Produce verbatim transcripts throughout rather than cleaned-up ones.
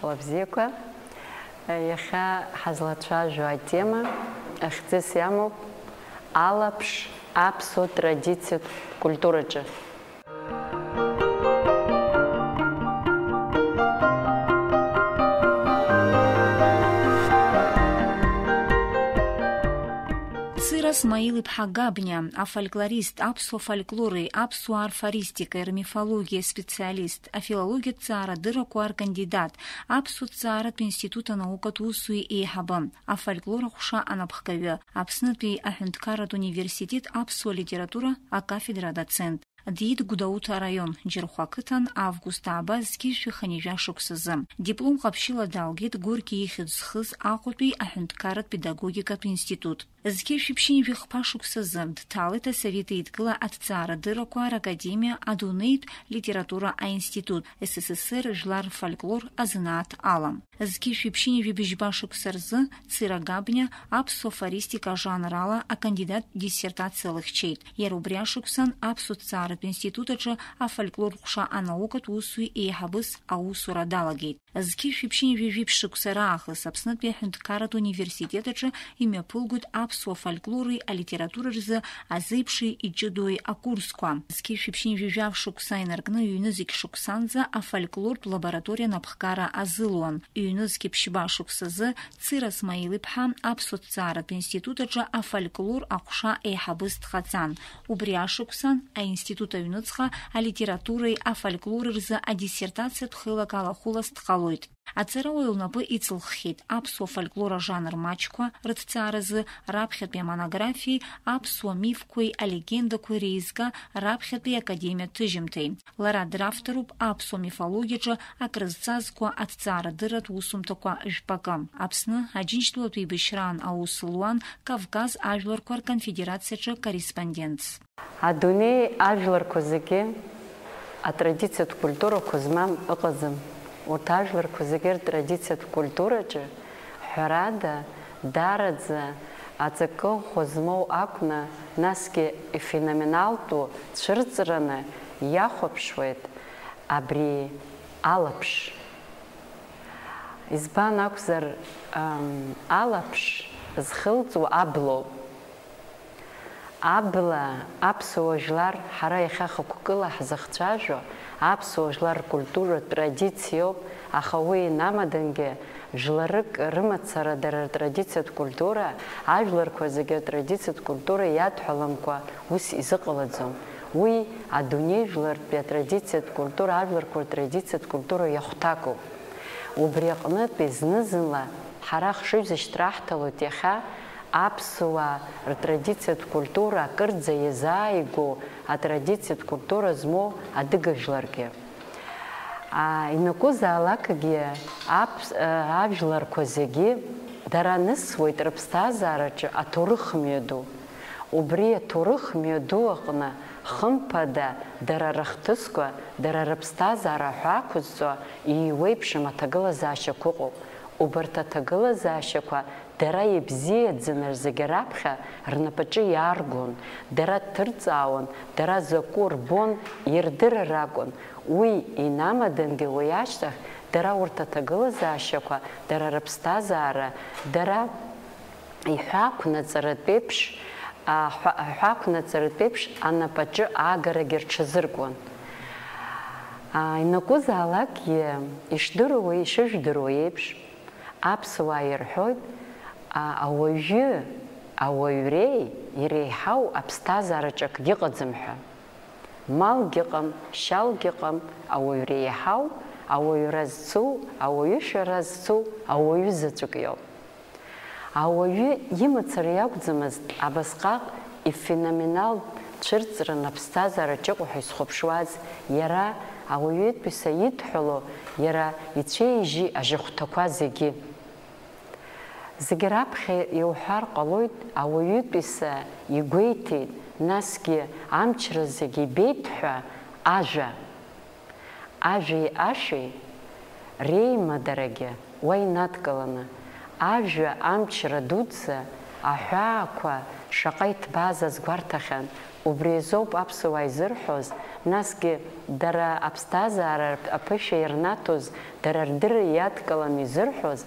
Уабзиақәа, иахьа ҳазлацәажәо атема ахьӡыс иамоуп алаԥш аԥсуа традициатә культураҿы. Цира Смаил-иԥҳа Габниа, афольклорист, аԥсуа фольклори, аԥсуа арфаристикеи рмифологиеи специалист, афилологиатә ҭҵаарадыррақәа ркандидат, аԥсуа ҭҵааратә институт анаукатә усуи еиҳабы, афольклор аҟәша анапхгаҩы, Аԥснытәи аҳәынҭқарратә университет аԥсуа литература акафедра адоцент, диит Гәдоуҭа араион, Џьырхәа ақыҭан, август ааба зқьи жәшәи хынҩажәа шықәсазы. Диплом ҟаԥшьыла далгеит Горки ихьӡ зхыз Аҟәатәи аҳәынҭқарратә педагогикатә институт. Зқьи жәшәи ԥшьынҩажәи хԥа шықәсазы дҭалеит Асовет Еидгыла аҭҵаарадыррақәа ракадемиа адунеитә литература аинститут, С С С Р жәлар рфольклор азанааҭ ала. Зқьи жәшәи ԥшьынҩажәи быжьба шықәса рзы Цира Габниа аԥсуа афористика ажанр ала акандидаттә диссертациа лыхьчеит. Иара убри ашықәсан аԥсуа ҭҵааратә институт аҿы афольклор ҟәша анаукатә усуи еиҳабыс аусура далагеит. Зқьи жәшәи ԥшьынҩажәи жәиԥшь шықәса раахыс Аԥснытәи аҳәынҭқарратә университет аҿы имҩаԥылгоит аԥсуа фольклори алитературеи рзы азеиԥши иҷыдои акурсқәа. Зқьи жәшәи ԥшьынҩажәи жәаф шықәса инаркны ҩ-нызқь шықәсанӡа афольклортә лабораториа анапхгара азылуан. Ҩ-нызқь ԥшьба шықәсазы Цира Смаил-иԥҳа аԥсуа ҭҵааратә институт аҿы афольклор аҟәша еиҳабыс дҟаҵан. Убри ашықәсан аинститут аҩныҵҟа алитературеи афольклори рзы адиссертациатә хеилак алахәылас дҟалоит. Аҵарауаҩ лнапы иҵылххьеит аԥсуа фольклор ажанр маҷқәа рыҭҵааразы раԥхьатәи амонографиеи аԥсуа мифқәеи алегендақәеи реизга раԥхьатәи академиатә ҭыжьымҭеи. Лара дравторуп аԥсуа мифологиаҿы акрызҵазкуа аҭҵаарадырратә усумҭақәа жәпакы. Аԥсны Аџьынџьтәылатә еибашьраан аус луан Кавказ ажәларқәа рконфедерациаҿы корреспондентс. Адунеи ажәларқәа зегьы атрадициатә культурақәа змам ыҟаӡам. Урҭ ажәларқәа зегьы ртрадициатә культураҿы, ҳәарада, даараӡа аҵакы ӷәӷәа змоу акәны, насгьы ифеноменалтәу цәырҵраны иахәаԥшуеит абри алаԥш. Избан акәзар, ам, алаԥш зхылҵуа аблоуп. Абла аԥсуа жәлар ҳара иахьа хықәкыла ҳзыхцәажәо аԥсуа жәлар ркультуратә традициоуп, аха уи инамадангьы жәларык рымацара дара ртрадициатә культура, ажәларқәа зегьы ртрадициатә культура иадҳәаламкәа ус изыҟалаӡом. Уи адунеи жәлартәи атрадициатә культура, ажәларқәа ртрадициатә культура иахәҭакуп. Убри аҟнытә, зны-зынла ҳара ахшыҩзышьҭра ҳҭалоит иахьа аԥсуаа ртрадициатә культура акырӡа иазааигәоу атрадициатә культура змоу адыга жәларгьы. А, ианакәызаалакгьы аԥс-, а, ажәларқәа зегьы дара анысуеит рыԥсҭазаараҿы аҭоурых мҩаду. Убри аҭоурых мҩаду аҟны, хымԥада, дара рыхҭысқәа, дара рыԥсҭазаара ҳәа ақәызҵо иеиуеиԥшым аҭагылазаашьақәа ыҟоуп. Убарҭ аҭагылазаашьақәа дара ибзиаӡаны зегьы раԥхьа рнапаҿы иааргон, дара дҭырҵаауан, дара закәу рбон, ирдырыр акәын. Уи инамадангьы уи ашьҭахь дара урҭ аҭагылазаашьақәа, дара рыԥсҭазаара, дара иҳәақәнаҵаратә еиԥш, а, ҳәа-, ҳәақәнаҵаратә еиԥш анапаҿы аагарагьы рҽазыркуан. А, ианакәызаалакгьы, ишдыруа, ишыжәдыруа еиԥш, аԥсуаа ирҳәоит, а, ауаҩы, ауаҩреи иреиҳау аԥсҭазаараҿ акгьы ыҟаӡам ҳәа. Малгьы ыҟам, шьалгьы ыҟам, ауаҩ реиҳау, ауаҩра зцу, ауаҩышәара зцу, ауаҩы заҵәык иоуп. Ауаҩы имацара иакәӡамызт абасҟак ифеноменалтә цәырҵран аԥсҭазаараҿ иҟоу ҳәа изхәаԥшуаз, иара Ауаҩытәыҩса идҳәалоу иара ицәеижьи ажьыхәҭақәа зегьы. Зегьы раԥхьа иуҳәар ҟалоит, ауаҩытәыҩса игәеиҭеит, насгьы амчра зегьы ибеит ҳәа ажәа. Ажәеи ашәеи реимадарагьы уа инадкыланы, ажәа амчра дуӡӡа аҳәаақәа шаҟа иҭбааз азгәарҭахьан. Убри азоуп аԥсуаа изырҳәоз, насгьы дара аԥсҭазаара аԥышәа ирнаҭоз, дара рдырра иадкыланы изырҳәоз,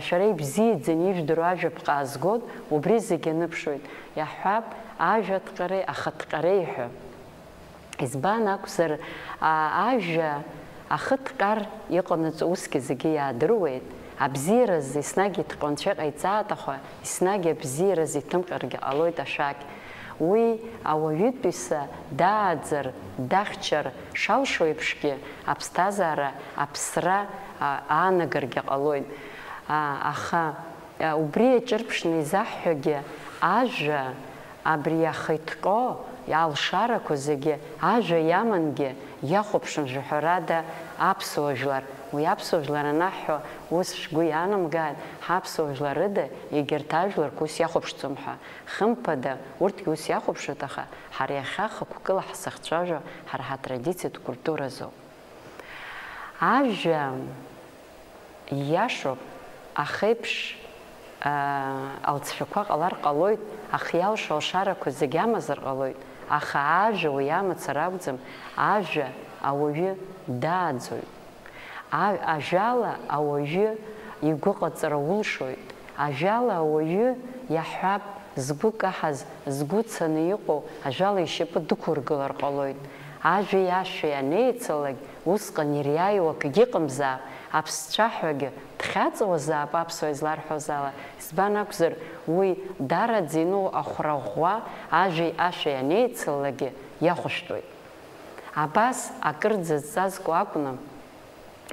шәара ибзиаӡаны ижәдыруа ажәаԥҟа аазгоит, убри зегь аныԥшуеит, иаҳҳәап, ажәа ҭҟьареи ахаҭҟьареи ҳәа. Избан акәзар, а, ажәа ахы ҭҟьар иҟанаҵо усгьы зегьы иаадыруеит, абзиаразы еснагь иҭҟьо анцәа иҟаиҵааит, аха еснагь абзиаразы иҭымҟьаргьы ҟалоит ашәақь. Уи ауаҩытәыҩса дааӡар, дахьчар шалшо еиԥшгьы аԥсҭазаара аԥсра, а, аанагаргьы ҟалоит. А, аха, а, убри иаҿырԥшны изаҳҳәогьы ажәа Абри иахиҭҟьо алшарақәа зегьы ажәа иамангьы иахәаԥшуан, жәаҳәарада, аԥсуа жәлар. Уи аԥсуа жәлар анаҳҳәо, ус шәгәы иаанамгааит, ҳаԥсуа жәлар рыда егьырҭ ажәларқәа ус иахәаԥшӡом ҳәа. Хымԥада, урҭгьы ус иахәаԥшуеит, аха ҳара иахьа хықәкыла ҳзыхцәажәо ҳара ҳатрадициатә культуразоуп. Ажәа Ииашоуп, ахеиԥш, аа, алҵшәақәа ҟалар ҟалоит, аха иалшо алшарақәа зегь амазар ҟалоит, аха ажәа уи амацара акәӡам, ажәа ауаҩы дааӡоит. А-, ажәала ауаҩы игәыҟаҵара улшоит, ажәала ауаҩы иаҳҳәап, згәы каҳаз, згәы цаны иҟоу ажәала ишьапы дықәыргылар ҟалоит. Ажәеи ашәеи анеицалак, усҟан ириааиуа акгьы ыҟамзаап, аԥсцәаҳәагьы дхьаҵуазаап аԥсуа изларҳәоз ала, избан акәзар, уи дараӡа иноу ахәра ӷәӷәа ажәеи ашәеи анеицалакгьы иахәышәтәуеит. Абас акырӡа зҵазкуа акәны,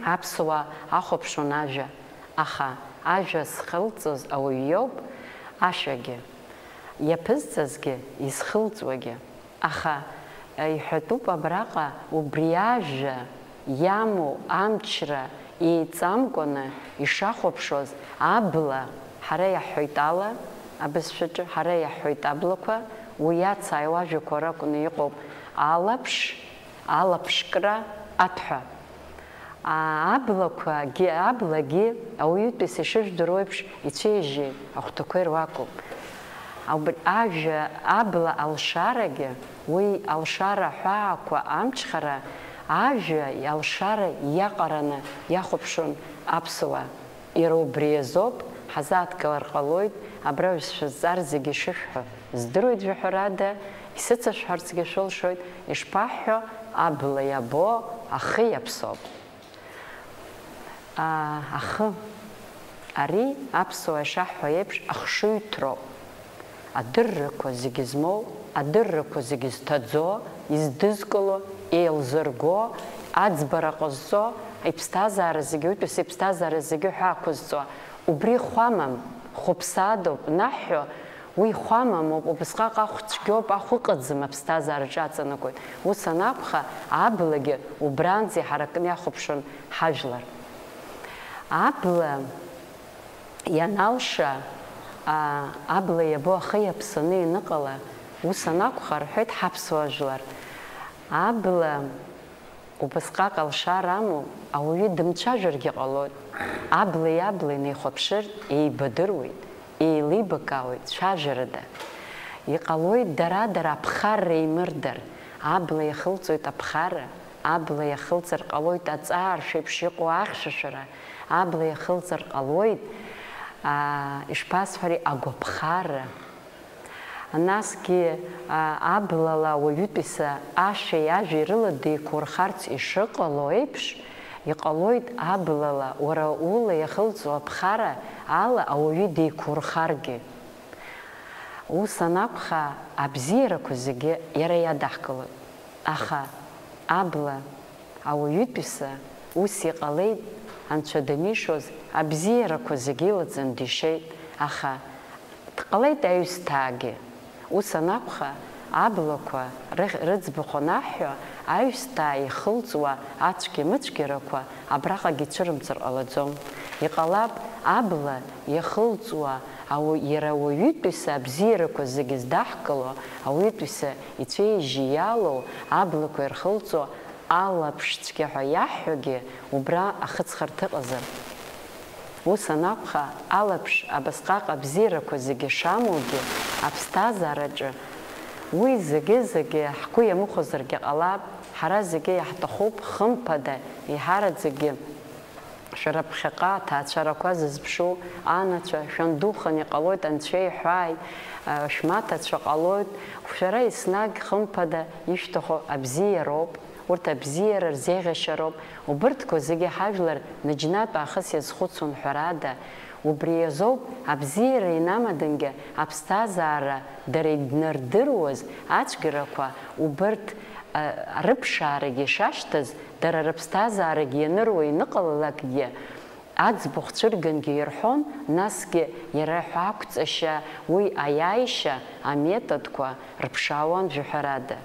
аԥсуаа ахәаԥшуан ажәа, аха ажәа зхылҵыз ауаҩ иоуп, ашәагьы иаԥызҵазгьы изхылҵуагьы. Аха, иҳәатәуп абраҟа убри ажәа иамоу амчра еиҵамкәаны ишахәаԥшуаз абла, ҳара иаҳҳәоит ала, абызшәаҿы ҳара иаҳҳәоит аблақәа, уи иацааиуа ажәақәа ракәны иҟоуп алаԥш, алаԥшкра, аҭәҳәа. А, аблақәагьы, аблагьы ауаҩытәыҩса ишыжәдыруа еиԥш ицәеижьы ахәҭақәа ируакуп. Убри ажәа абла алшарагьы, уи алшара аҳәаақәа амчхара, ажәа алшара иаҟараны иахәаԥшуан аԥсуаа. Иара убри азоуп, ҳазааҭгылар ҟалоит, абра шәызҵаар зегьы ишышәҳәо здыруеит, жәаҳәарада, исыцышәҳәарцгьы шәылшоит, ишԥаҳҳәо, абла иабо ахы иаԥсоуп. Аа, ахы. Ари аԥсуаа ишаҳҳәо еиԥш ахшыҩҭроуп. Адыррақәа зегьы змоу, адыррақәа зегьы зҭаӡо, издызкыло, еилзырго, аӡбара ҟазҵо, иԥсҭазаара зегьы, уи ԥсы иԥсҭазаара зегьы ҳәа ақәызҵо, убри хәамам, хәыԥсадоуп наҳҳәо, уи хәамамоуп, убысҟак ахә цәгьоуп, ахә ыҟаӡам аԥсҭазаараҿы аҵанакуеит. Ус анакәха, аблагьы убранӡа иҳаракны иахәаԥшуан ҳажәлар. Абла ианалша, а, абла иабо ахы иаԥсаны ианыҟала, ус анакәха, рҳәеит ҳаԥсуа жәлар, абла убасҟак алшара амоу, ауаҩы дымцәажәаргьы ҟалоит. Аблеи аблеи неихәаԥшыр, еибадыруеит, еилибакаауеит цәажәарада. Иҟалоит дара-дара аԥхарра еимырдар. Абла иахылҵуеит аԥхарра, абла иахылҵыр ҟалоит аҵааршә еиԥш иҟоу ахьшәашәара, абла иахылҵыр ҟалоит, аа, ишԥасҳәари, агәаԥхарра. Насгьы, аа, аблала ауаҩытәыҩса ашәеи ажәеи рыла деиқәурхарц ишыҟало еиԥш, иҟалоит аблала уара ула иахылҵуа аԥхара ала ауаҩы деиқәурхаргьы. Ус анакәха, абзиарақәа зегьы иара иадаҳкылоит. Аха абла ауаҩытәыҩса ус иҟалеит, анцәа данишоз абзиарақәа зегьы илаҵаны дишеит, аха дҟалеит аҩсҭаагьы. Ус анакәха, Аблақәа рыхь-, рыӡбахә анаҳҳәо, аҩсҭаа ихылҵуа ацәгьа-мыцәгьарақәа абраҟагьы ицәырымҵыр ҟалаӡом. Иҟалап, абла иахылҵуа ауаҩ, иара ауаҩытәыҩса абзиарақәа зегьы здаҳкыло, ауаҩытәыҩса ицәеижьы иалоу аблақәа ирхылҵуа алаԥш цәгьа ҳәа иаҳҳәогьы убра ахыҵхырҭа ыҟазар. Ус анакәха, алаԥш абасҟак абзиарақәа зегьы шамоугьы, аԥсҭазаараҿы уи зегьы-зегьы ҳгәы иамыхәозаргьы ҟалап, ҳара зегьы иаҳҭахуп, хымԥада, еиҳараӡакгьы шәара ԥхьаҟа аҭаацәарақәа зызԥшу анацәа, шәандухан иҟалоит, анцәа иҳәааит, шәмаҭацәа ҟалоит, шәара еснагь, хымԥада, ишәҭаху абзиароуп. Урҭ абзиара рзеиӷьашьароуп, убырҭқәа зегьы ҳажәлар наџьнатә аахыс иазхәыцуан ҳәарада, убри азоуп абзиара инамадангьы аԥсҭазаара дара иднардыруаз ацәгьарақәа убырҭ, а, рыԥшаарагьы ишашьҭаз, дара рыԥсҭазаарагьы ианыруа иныҟалалакгьы, аӡбахә цәыргангьы ирҳәон, насгьы иара ҳәа ақәҵашьа, уи аиааишьа аметодқәа рыԥшаауан жәаҳәарада.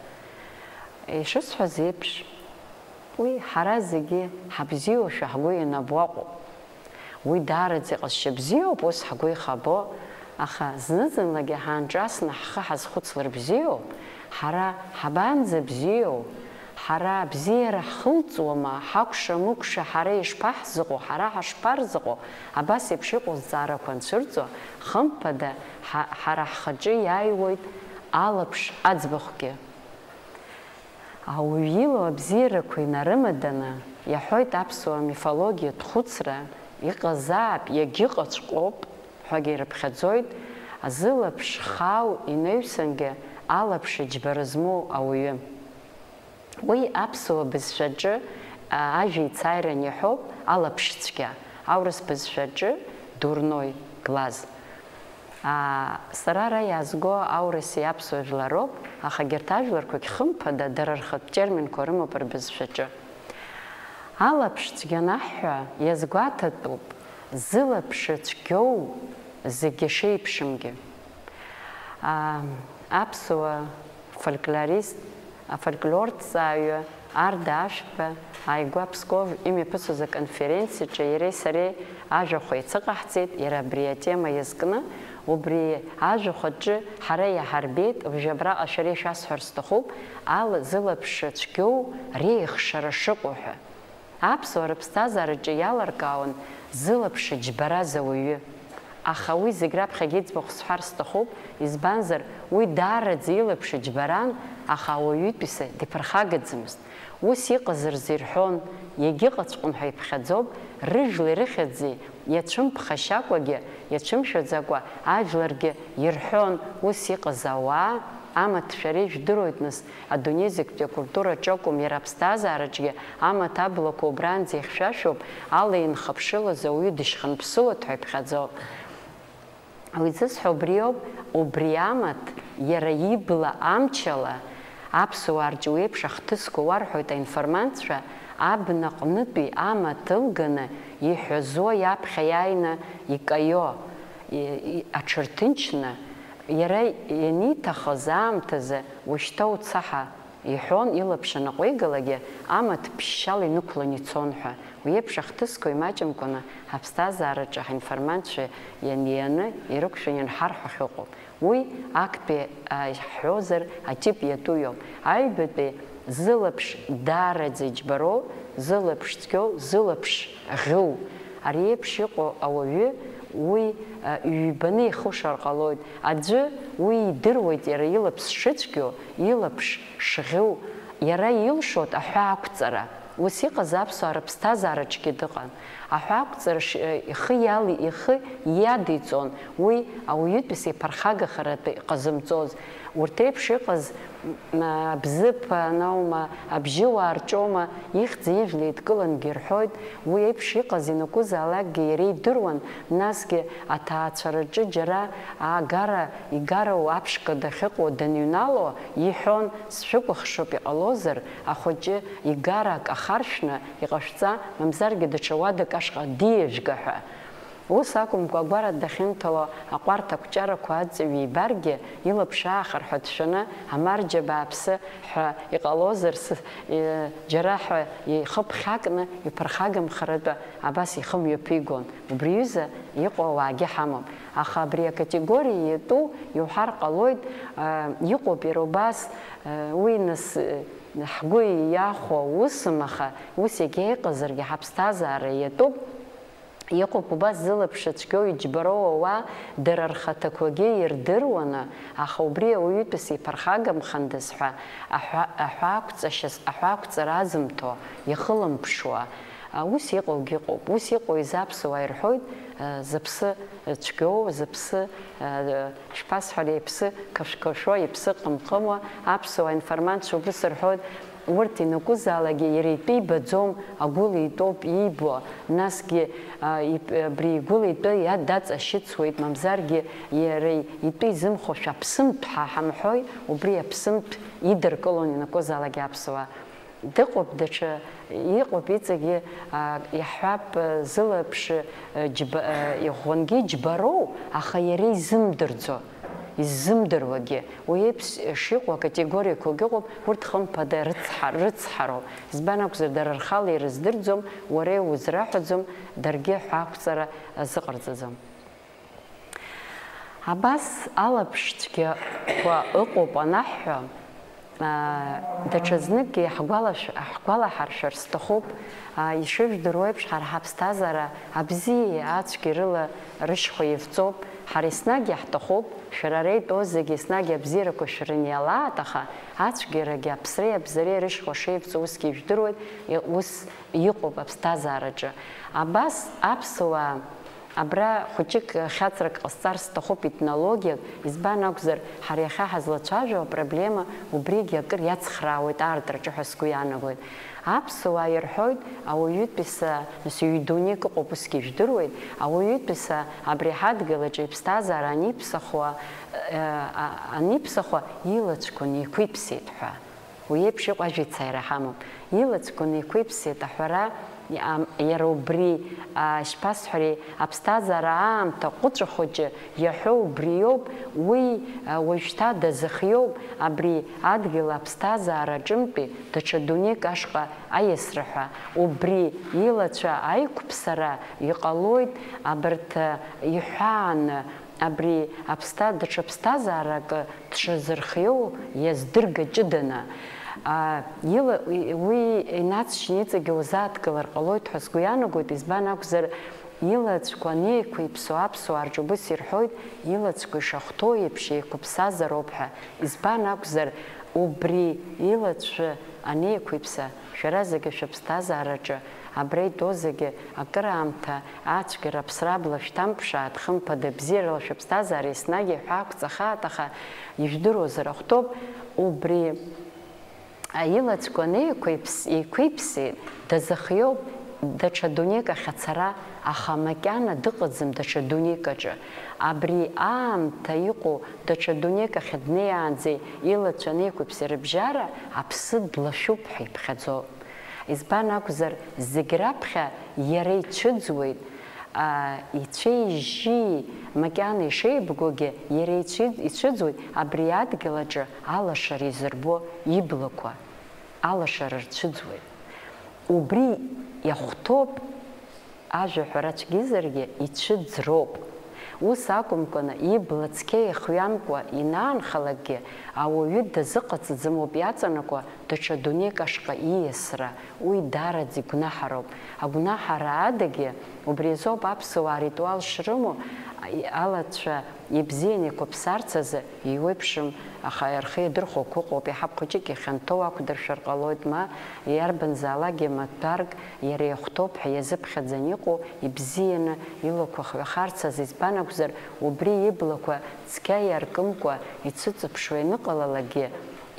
Ишысҳәаз еиԥш, уи ҳара зегьы ҳабзиоушәа ҳгәы ианабо акәу? Уи даараӡа иҟазшьа бзиоуп, ус ҳгәы ихабо, аха зны-зынлагьы ҳаанҿасны ҳхы ҳазхәыцлар бзиоуп, ҳара ҳабанӡа бзиоу? Ҳара абзиара ҳхылҵуама, ҳакәша-мыкәша ҳара ишԥаҳзыҟоу, ҳара ҳашԥарзыҟоу? Абас еиԥш иҟоу зҵаарақәа анцәырҵо, хымԥада, ҳа-, ҳара ҳхаҿы иааиуеит алаԥш аӡбахәгьы. Ауаҩы ила абзиарақәа инарымаданы, иаҳәоит аԥсуа мифологиатә хәыцра, иҟазаап, иагьыҟаҵәҟьоуп ҳәагьы ирыԥхьаӡоит, зылаԥш хаау инаҩсангьы алаԥш џьбара змоу ауаҩы. Уи аԥсуа бызшәаҿы, а, ажәа еицааиран иаҳәоуп алаԥш цәгьа, аурыс бызшәаҿы дурной глаз. Аа, сара ара иаазго аурыси аԥсуа жәлароуп, аха егьырҭ ажәларқәагь хымԥада дара рхатә терминқәа рымоуп рбызшәаҿы. Алаԥш цәгьа анаҳҳәа, иазгәаҭатәуп зылаԥш цәгьоу зегьы шеиԥшымгьы. Аа, аԥсуа фольклорист, афольклорҭҵааҩы Арда Ашәба ааигәа Псков имҩаԥысуаз аконференциаҿы иареи сареи ажәахә еицыҟаҳҵеит, иара абри атема иазкны, убри ажәахә аҿы ҳара иаҳарбеит, уажә абраҟа шәара ишәасҳәар сҭахуп, ала зылаԥш цәгьоу реихшара шыҟоу ҳәа. Аԥсуаа рыԥсҭазаараҿы иалыркаауан зылаԥш џьбараз ауаҩы. Аха уи зегь раԥхьагьы иӡбахә сҳәар сҭахуп, избанзар, уи даараӡа илаԥш џьбаран, аха ауаҩытәыҩса диԥырхагаӡамызт. Ус иҟаз рзы ирҳәон, иагьыҟаҵәҟьом ҳәа иԥхьаӡоуп, рыжәлеи рыхьӡи иацәымԥхашьакәагьы, иацәымшәаӡакәа ажәларгьы ирҳәон, ус иҟаз ауаа, амаҭ шәара ижәдыруеит, нас, адунеи зегьтәи акультураҿы акәым, иара аԥсҭазаараҿгьы амаҭ аблақәа убранӡа ихьшәашәоуп, ала инхыԥшылаз ауаҩы дышьхынԥсылоит ҳәа иԥхьаӡоуп. Уи зысҳәо убриоуп, убри амаҭ, иара ибла амчала, аԥсуаа рҿы уи еиԥш ахҭысқәа уарҳәоит аинформантцәа, абнаҟнытәи амаҭ ылганы, иҳәазо иаԥхьа иааины икаио, и-, и-, аҽырҭынчны, иара ианиҭахыз аамҭазы, ушьҭа уца ҳәа иҳәон, илаԥш анаҟәигалакгьы, амаҭ ԥшьшьала инықәлан ицон ҳәа. Уи еиԥш ахҭысқәа имаҷымкәаны ҳаԥсҭазаараҿы ҳинформантцәа ианианы ирықәшәан ианҳарҳәо ахьыҟоу. Уи актәи, а, ҳҳәозар, атип иатәу иоуп. Аҩбатәи зылаԥш даараӡа иџьбароу, зылаԥш цәгьоу, зылаԥш ӷьу. Ари еиԥш иҟоу ауаҩы уи, а, ҩбаны ихушар ҟалоит. Аӡәы уи идыруеит иара илаԥш шыцәгьоу, илаԥш шӷьу, иара илшоит аҳәаақәҵара. Ус иҟаз аԥсуаа рыԥсҭазаараҿгьы дыҟан. Аҳәаақәҵара ш-, ихы иали-, ихы иадиҵон уи ауаҩытәыҩса иԥырхагахаратәы иҟазымҵоз. Урҭ реиԥш иҟаз, м, а, Бзыԥ анаума, Абжьыуаа рҿоума, ихьӡ-ижәла еидкылангьы ирҳәоит, уи еиԥш иҟаз ианакәызаалакгьы иара идыруан, насгьы аҭаацәараҿы џьара агара игароу аԥшқа дахьыҟоу даныҩнало, иҳәон, сшәыкәыхшоуп, иҟалозар, ахәыҷы игара ак ахаршәны иҟашәҵа, мамзаргьы даҽа уадак ашҟа диажәга ҳәа. Ус акәымкәа, агәара дахьынҭало аҟәарҭ ақәҷарақәа аҵаҩы ибаргьы, илаԥш аахырҳәа дшәаны, амарџьа бааԥсы ҳәа иҟалозар, сы-, е, џьара ҳәа ихы ԥхьакны иԥырхагамхаратәы абас ихы мҩаԥигон. Убри аҩыза иҟоу ауаагьы ҳамоуп. Аха абри акатегориа иатәу иуҳәар ҟалоит, а, иҟоуп иара убас, а, уи нас, э, ҳгәы иахәо усым, аха ус егьа иҟазаргьы ҳаԥсҭазаара иатәуп. Иҟоуп убас зылаԥш ацәгьоу иџьбароу ауаа, дара рхаҭақәагьы ирдыруаны, аха убри ауаҩытәыҩса иԥырхагамхандаз ҳәа аҳәа-, аҳәаақәҵашьас-, аҳәаақәҵара азымҭо, иахылымԥшуа, а, ус иҟоугьы ыҟоуп. Ус иҟоу изы аԥсуаа ирҳәоит, а, зыԥсы цәгьоу, зыԥсы, а, шԥасҳәари, иԥсы қашәқашәуа, иԥсы ҟымҟымуа аԥсуаа информантцәа убыс рҳәоит, урҭ ианакәызаалакгьы иара итәы ибаӡом, агәыла итәоуп иибо, насгьы, а, ит-, абри игәыла итәы иа-, даҵашьыцуеит, мамзаргьы иара итәы изымхошәа аԥсымҭә ҳа ҳамҳәои, убри аԥсымҭә идыркылон ианакәызаалакгьы аԥсуаа. Дыҟоуп даҽа, иҟоуп иҵегьы, а, иаҳҳәап, а, зылаԥш, а, џьба-, а, иӷәӷәангьы џьбароу, аха иара изымдырӡо, иззымдыруагьы. Уи еиԥш шыҟоу акатегориақәагьы ыҟоуп, урҭ хымԥада рыцҳа-, рыцҳароуп. Избан акәзар, дара рхала ирыздырӡом, уара иузраҳәаӡом, даргьы ҳәаақәҵара азыҟарҵаӡом. Абас алаԥш цәгьақәа ыҟоуп анаҳҳәа, аа, даҽазныкгьы иаҳгәалашә-, ҳгәалаҳаршәар сҭахуп, аа, ишыжәдыруа еиԥш, ҳара ҳаԥсҭазаара абзиеи ацәгьеи рыла рышьхәа ивҵоуп, ҳара еснагь иаҳҭахуп, шәара ара итәоу зегьы еснагь абзиарақәа шәрыниалааит, аха ацәгьарагьы аԥсреи абзареи рышьхәа шеивҵоу усгьы ижәдыруеит, и-, ус иҟоуп аԥсҭазаараҿы. Абас аԥсуаа Абра хәыҷык хьаҵрак ҟасҵар сҭахуп, этнологиак, избан акәзар, ҳара иахьа ҳазлацәажәо апроблема убригьы акыр иацхраауеит аартраҿы ҳәа сгәы иаанагоит. Аԥсуаа ирҳәоит, ауаҩытәыҩса, нас, ҩ-дунеик ыҟоуп, усгьы ижәдыруеит, ауаҩытәыҩса абри ҳадгьылаҿы иԥсҭазаара аниԥсахуа, э, а-, аниԥсахуа, илацәқәа неиқәиԥсеит ҳәа. Уи еиԥш иҟоу ажәеицааира ҳамоуп. Илацәқәа неиқәиԥсеит аҳәара, иа-, иара убри, а, шԥасҳәари, аԥсҭазаара аамҭа ҟәыҵәахәыҷы иаҳәо убриоуп, уи, а, уажәшьҭа дазыхиоуп, абри адгьыл аԥсҭазаара аҿынтәи даҽа дунеик ашҟа аиасра ҳәа. Убри илацәа аиқәԥсара иҟалоит, абарҭ, а, иҳәааны, абри аԥсҭа-, даҽа ԥсҭазаарак дшазырхиоу иаздырга ҷыданы, а, ила-, уи инацшьны иҵегьы узааҭгылар ҟалоит ҳәа сгәы иаанагоит, избан акәзар, илацәқәа анеиқәиԥсо аԥсуаа рҿы убыс ирҳәоит, илацәқәа ишахәҭоу еиԥш еиқәыԥсазароуп ҳәа, избан акәзар, убри илацәа анеиқәиԥса, шәара зегьы шәыԥсҭазаараҿы абра итәоу зегьы акыраамҭа ацәгьара аԥсра абла шәҭамԥшааит, хымԥада, бзиарала шәыԥсҭазаара еснагь иҳәаақәҵахааит, аха ижәдыруазар ахәҭоуп, убри аилацәқәа анеиқәиԥс-, еиқәиԥсеит, дазыхиоуп даҽа дунеик ахь ацара, аха макьана дыҟаӡам даҽа дунеик аҿы. Абри аамҭа иҟоу даҽа дунеик ахь днеиаанӡа илацәа анеиқәиԥса рыбжьара аԥсы длашәуп ҳәа иԥхьаӡоуп. Избан акәзар, зегь раԥхьа иара ицәыӡуеит, а, ицәеи-жьи макьана ишеибгоугьы, иара ицәы-, ицәыӡуеит абри адгьыл аҿы алашара изырбо иблақәа, алашара рцәыӡуеит. Убри иахәҭоуп, ажәа ҳәара цәгьазаргьы, ицәыӡроуп. Ус акәымкәаны, ибла цқьа ихҩамкәа инаанхалакгьы, ауаҩы дазыҟаҵаӡам ауп иаҵанакуа даҽа дунеик ашҟа ииасра, уи даараӡа игәнаҳароуп. Агәнаҳара адагьы, убри азоуп аԥсуаа аритуал шрымоу, алацәа ибзианы иқәыԥсарц азы иуеиԥшым, аха рхы иадырхәақәо ыҟоуп, иаҳа хәыҷык ихьанҭоу ақәдыршәар ҟалоит, ма иарбанзаалакгьы маҭәарк иара иахәҭоуп ҳәа иазыԥхьаӡаны иҟоу, ибзианы илақәа хҩахарц азы, избан акәзар, убри иблақәа цқьа иаркымкәа ицәыҵыԥшуа ианыҟалалакгьы,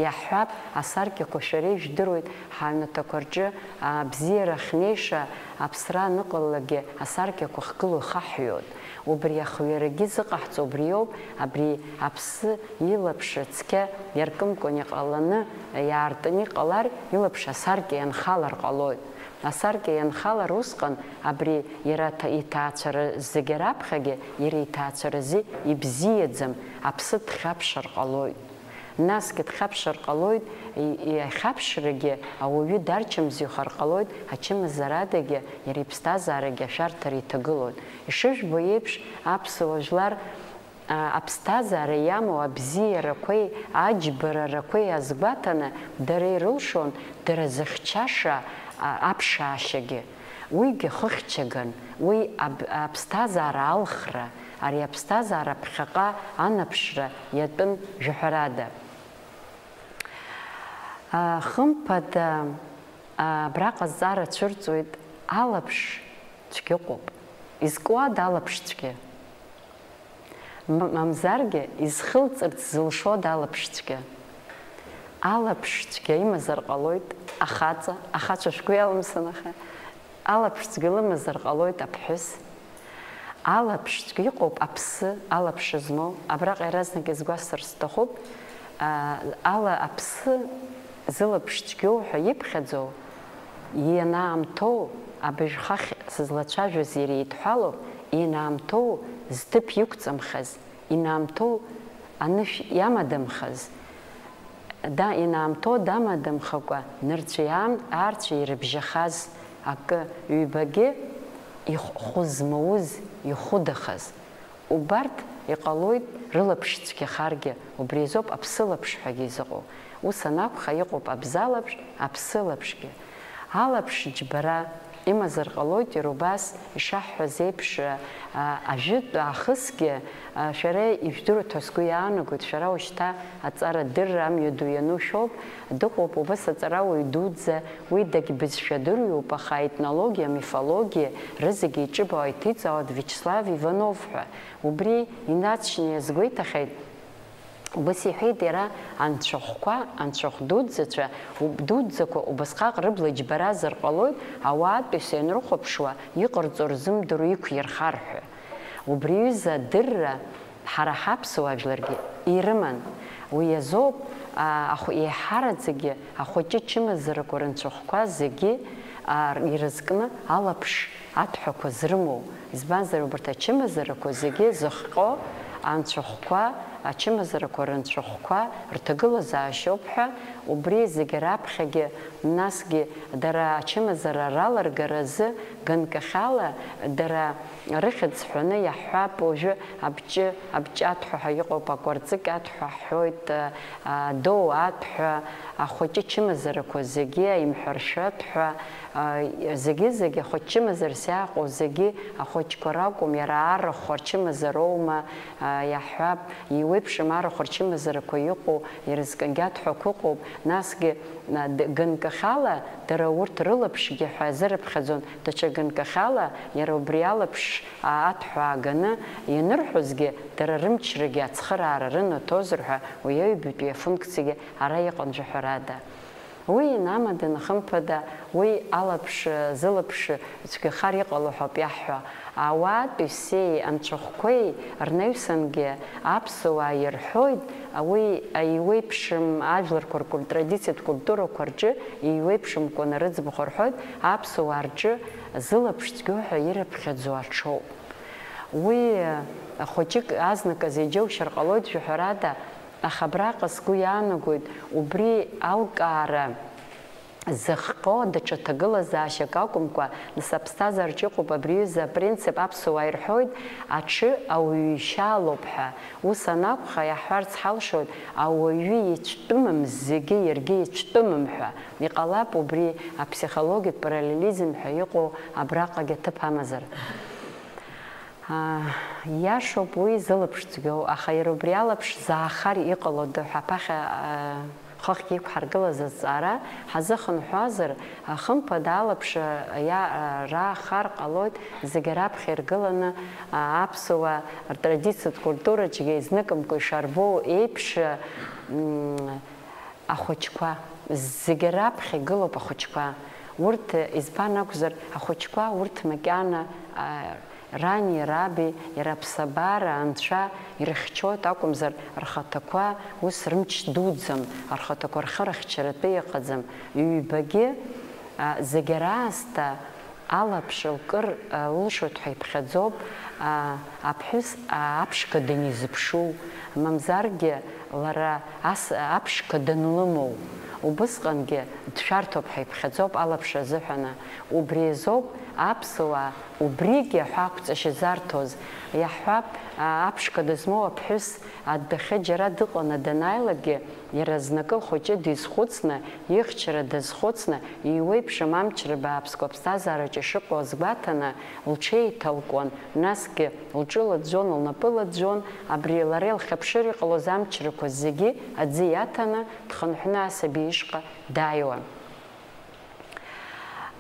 иаҳҳәап, асаркьақәа шәара ижәдыруеит, ҳаҩнаҭақәа рҿы абзиара ахьнеиша аԥсра аныҟалалакгьы асаркьақәа хгыло ихаҳҩоит. Убри ахҩарагьы зыҟаҳҵо убриоуп, абри аԥсы илаԥш цқьа иаркымкәан иҟаланы, иаартны иҟалар, илаԥш асаркьа ианхалар ҟалоит. Асаркьа ианхалар усҟан, абри иара аҭа-, иҭаацәара зегьы раԥхьагьы иара иҭаацәаразы ибзиаӡам, аԥсы дхьаԥшыр ҟалоит. Насгьы дхьаԥшыр ҟалоит, и-, и-, ахьаԥшрагьы ауаҩы дарчымзаҩхар ҟалоит, ачымазарадагьы иара иԥсҭазаарагьы ашәарҭара иҭагылоит. Ишыжәбо еиԥш, аԥсуа жәлар, а, аԥсҭазаара иамоу абзиарақәеи аџьбарарақәеи азгәаҭаны, дара ирылшон дара зыхьчаша, а, аԥшаашьагьы. Уигьы хыхьчаган, уи аб-, аԥсҭазаара алхра, ари аԥсҭазаара ԥхьаҟа анаԥшра иатәын жәаҳәарада. А, хымԥада, а, абраҟа азҵаара цәырҵуеит, алаԥш цәгьа ыҟоуп. Изкуада алаԥш цәгьа? М-, мамзаргьы, изхылҵырц зылшода алаԥш цәгьа? Алаԥш цәгьа имазар ҟалоит ахаҵа, ахацәа шәгәы иалымсын, аха алаԥш цәгьа лымазар ҟалоит аԥҳәыс. Алаԥш цәгьа иҟоуп аԥсы, алаԥш змоу. Абраҟа иаразнак изгәасҭар сҭахуп, а, ала аԥсы зылаԥш цәгьоу ҳәа иԥхьаӡоу, ианаамҭоу, абыжә хахь сызлацәажәоз иара идҳәалоуп, ианаамҭоу зҭыԥ иқәҵамхаз, инаамҭоу анышә иамадамхаз, да, инаамҭоу дамадамхакәа, нырцәи аам-, аарцәи ирыбжьахаз акы, ҩбагьы ихәы змауз, ихәыдахаз. Убарҭ иҟалоит рылаԥш цәгьахаргьы, убри азоуп аԥсылаԥш ҳәагьы изыҟоу. Ус анакәха, иҟоуп абзалаԥш, аԥсылаԥшгьы. Алаԥш џьбара имазар ҟалоит, иара убас, ишаҳҳәаз еиԥш, а, ажәытә аахысгьы, а, шәара ижәдыруеит ҳәа сгәы иаанагоит, шәара ушьҭа аҵарадырра амҩаду иану шәоуп, дыҟоуп убас аҵарауаҩ дуӡӡа, уи дагьбызшәа дырҩуп, аха аетнологиа, амифологиа рызегьы иҿыбаауа, иҭиҵаауа Виачеслав Иванов ҳәа. Убри инаҵшьны иазгәеиҭахьеит, убас иҳәеит иара, анцәахәқәа, анцәахә дуӡӡацәа, уб-, дуӡӡақәа убасҟак рыбла џьбаразар ҟалоит, ауаатәыҩса ианрыхәаԥшуа, иҟарҵо рзымдыруа иқәирхар ҳәа. Убри аҩыза адырра ҳара ҳаԥсуа жәларгьы ирыман. Уи азоуп, а, ахә-, еиҳараӡакгьы ахәыҷы чымазарақәа рынцәахәқәа зегьы, а, ирызкны алаԥш аҭәҳәақәа зрымоу. Избанзар, убарҭ ачымазарақәа зегьы зыхҟьо анцәахәқәа, ачымазарақәа рынцәахәқәа рҭагылазаашьоуп ҳәа, убри зегьы раԥхьагьы, насгьы дара ачымазара раларгаразы ганкахьала дара рыхьӡ ҳәаны иаҳҳәап, уажәы абҷы, абҷаҭҳәа ҳәа иҟоуп, акәарҵыкьаҭҳәа ҳҳәоит, а, доу аҭҳәа, ахәыҷы чымазарақәа зегьы, аимҳәаршәаҭҳәа, а, зегьы-зегьы ахәыҷ чымазарас иааҟоу зегьы ахәыҷқәа ракәым, иара арахә арчымазароума, а, иаҳҳәап, иуеиԥшым арахә арчымазарақәа иҟоу, ирызкынгьы аҭҳәақәа ыҟоуп, насгьы, а, д-, ганкахьала дара урҭ рылаԥшгьы ҳәа азырыԥхьаӡон, даҽа ганкахьала иара убри алаԥш, а, аҭҳәа ааганы ианырҳәозгьы, дара рымчрагьы ацхыраара рынаҭозар ҳәа уи аҩбатәи афункциагьы ара иҟан жәаҳәарада. Уи инамаданы, хымԥада, уи алаԥш, зылаԥш цәгьахар иҟало ҳәа ауп иаҳҳәо. Ауаатәыҩсеи анцәахәқәеи рнаҩсангьы аԥсуаа ирҳәоит, уи еиуеиԥшым ажәларқәа ркуль-, традициатә культурақәа рҿы еиуеиԥшымкәаны рыӡбахә рҳәоит, аԥсуаа рҿы зылаԥш цәгьоу ҳәа ирыԥхьаӡо аҽоуп. Уи хәыҷык азныказ иџьоушьар ҟалоит, жәаҳәарада, аха абраҟа сгәы иаанагоит, убри алкаара зыхҟьо даҽа ҭагылазаашьак акәымкәа, нас аԥсҭазаараҿ иҟоуп абри аҩыза апринцип, аԥсуаа ирҳәоит, аҽы ауаҩы ишьаалоуп ҳәа. Ус анакәха, иаҳҳәарц ҳалшоит, ауаҩы ицәтәымым зегьы иаргьы ицәтәымым ҳәа. Иҟалап убри аԥсихологиатә параллелизм ҳәа иҟоу абраҟагьы аҭыԥ амазар. Аа, иашоуп уи зылаԥш цәгьоу, аха иара убри алаԥш заахар иҟалода ҳәа аԥахьа, аа, хыхьгьы иқәҳаргылаз азҵаара ҳазыхынҳәуазар, а, хымԥада алаԥш, а, иа-, а, раахар ҟалоит, зегьы раԥхьа иргыланы, а, аԥсуаа ртрадициатә культураҿгьы изныкымкәа ишарбоу еиԥш, м, ахәыҷқәа, зегьы раԥхьа игылоуп ахәыҷқәа. Урҭ, избан акәзар, ахәыҷқәа урҭ макьана, а, рани раби, иара аԥсабара, анцәа ирыхьчоит акәымзар, рхаҭақәа ус рымч дуӡӡам, рхаҭақәа рхы рыхьчаратәы иҟаӡам. Ҩбагьы, Зегьы раасҭа алаԥш лкыр лылшоит ҳәа иԥхьаӡоуп аԥҳәыс аԥшқа данизыԥшу, мамзаргьы лара ас аԥшқа данлымоу. Убысҟангьы дшәарҭоуп ҳәа иԥхьаӡоуп алаԥш азыҳәаны. Убри азоуп аԥсуаа убригьы ҳәа ақәҵашьа зарҭоз. Иаҳҳәап, аԥшқа дызмоу аԥҳәыс адәахьы џьара дыҟаны данааилакгьы, иара знакы лхәыҷы дизхәыцны, ихьчара дазхәыцны, иуеиԥшым амчра бааԥсқәа аԥсҭазаараҿы ишыҟоу азгәаҭаны, лҽеиҭалкуан, насгьы лҿы лаӡәӡәон, лнапы лаӡәӡәон, абри лара илхьыԥшыр иҟалоз амчрақәа зегьы аӡы иаҭаны, дхынҳәны асаби ишҟа дааиуан.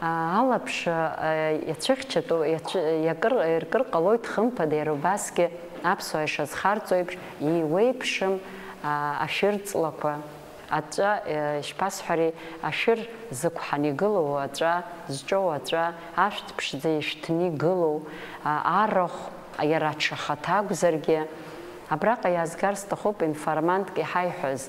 Алаԥш иацәыхьчатәу иакыр, иркыр ҟалоит, хымԥада, иара убасгьы аԥсуаа ишазхарҵо еиԥш, иуеиԥшым ашәыр ҵлақәа, аҵәа, ишԥасҳәари, ашәыр зықәҳан игылоу аҵәа, зҿоу аҵәа, ашәҭ ԥшӡа ишәҭны игылоу, арахә, иара аҽа хаҭа акәзаргьы. Абраҟа иаазгар сҭахуп, информантк иҳаиҳәаз,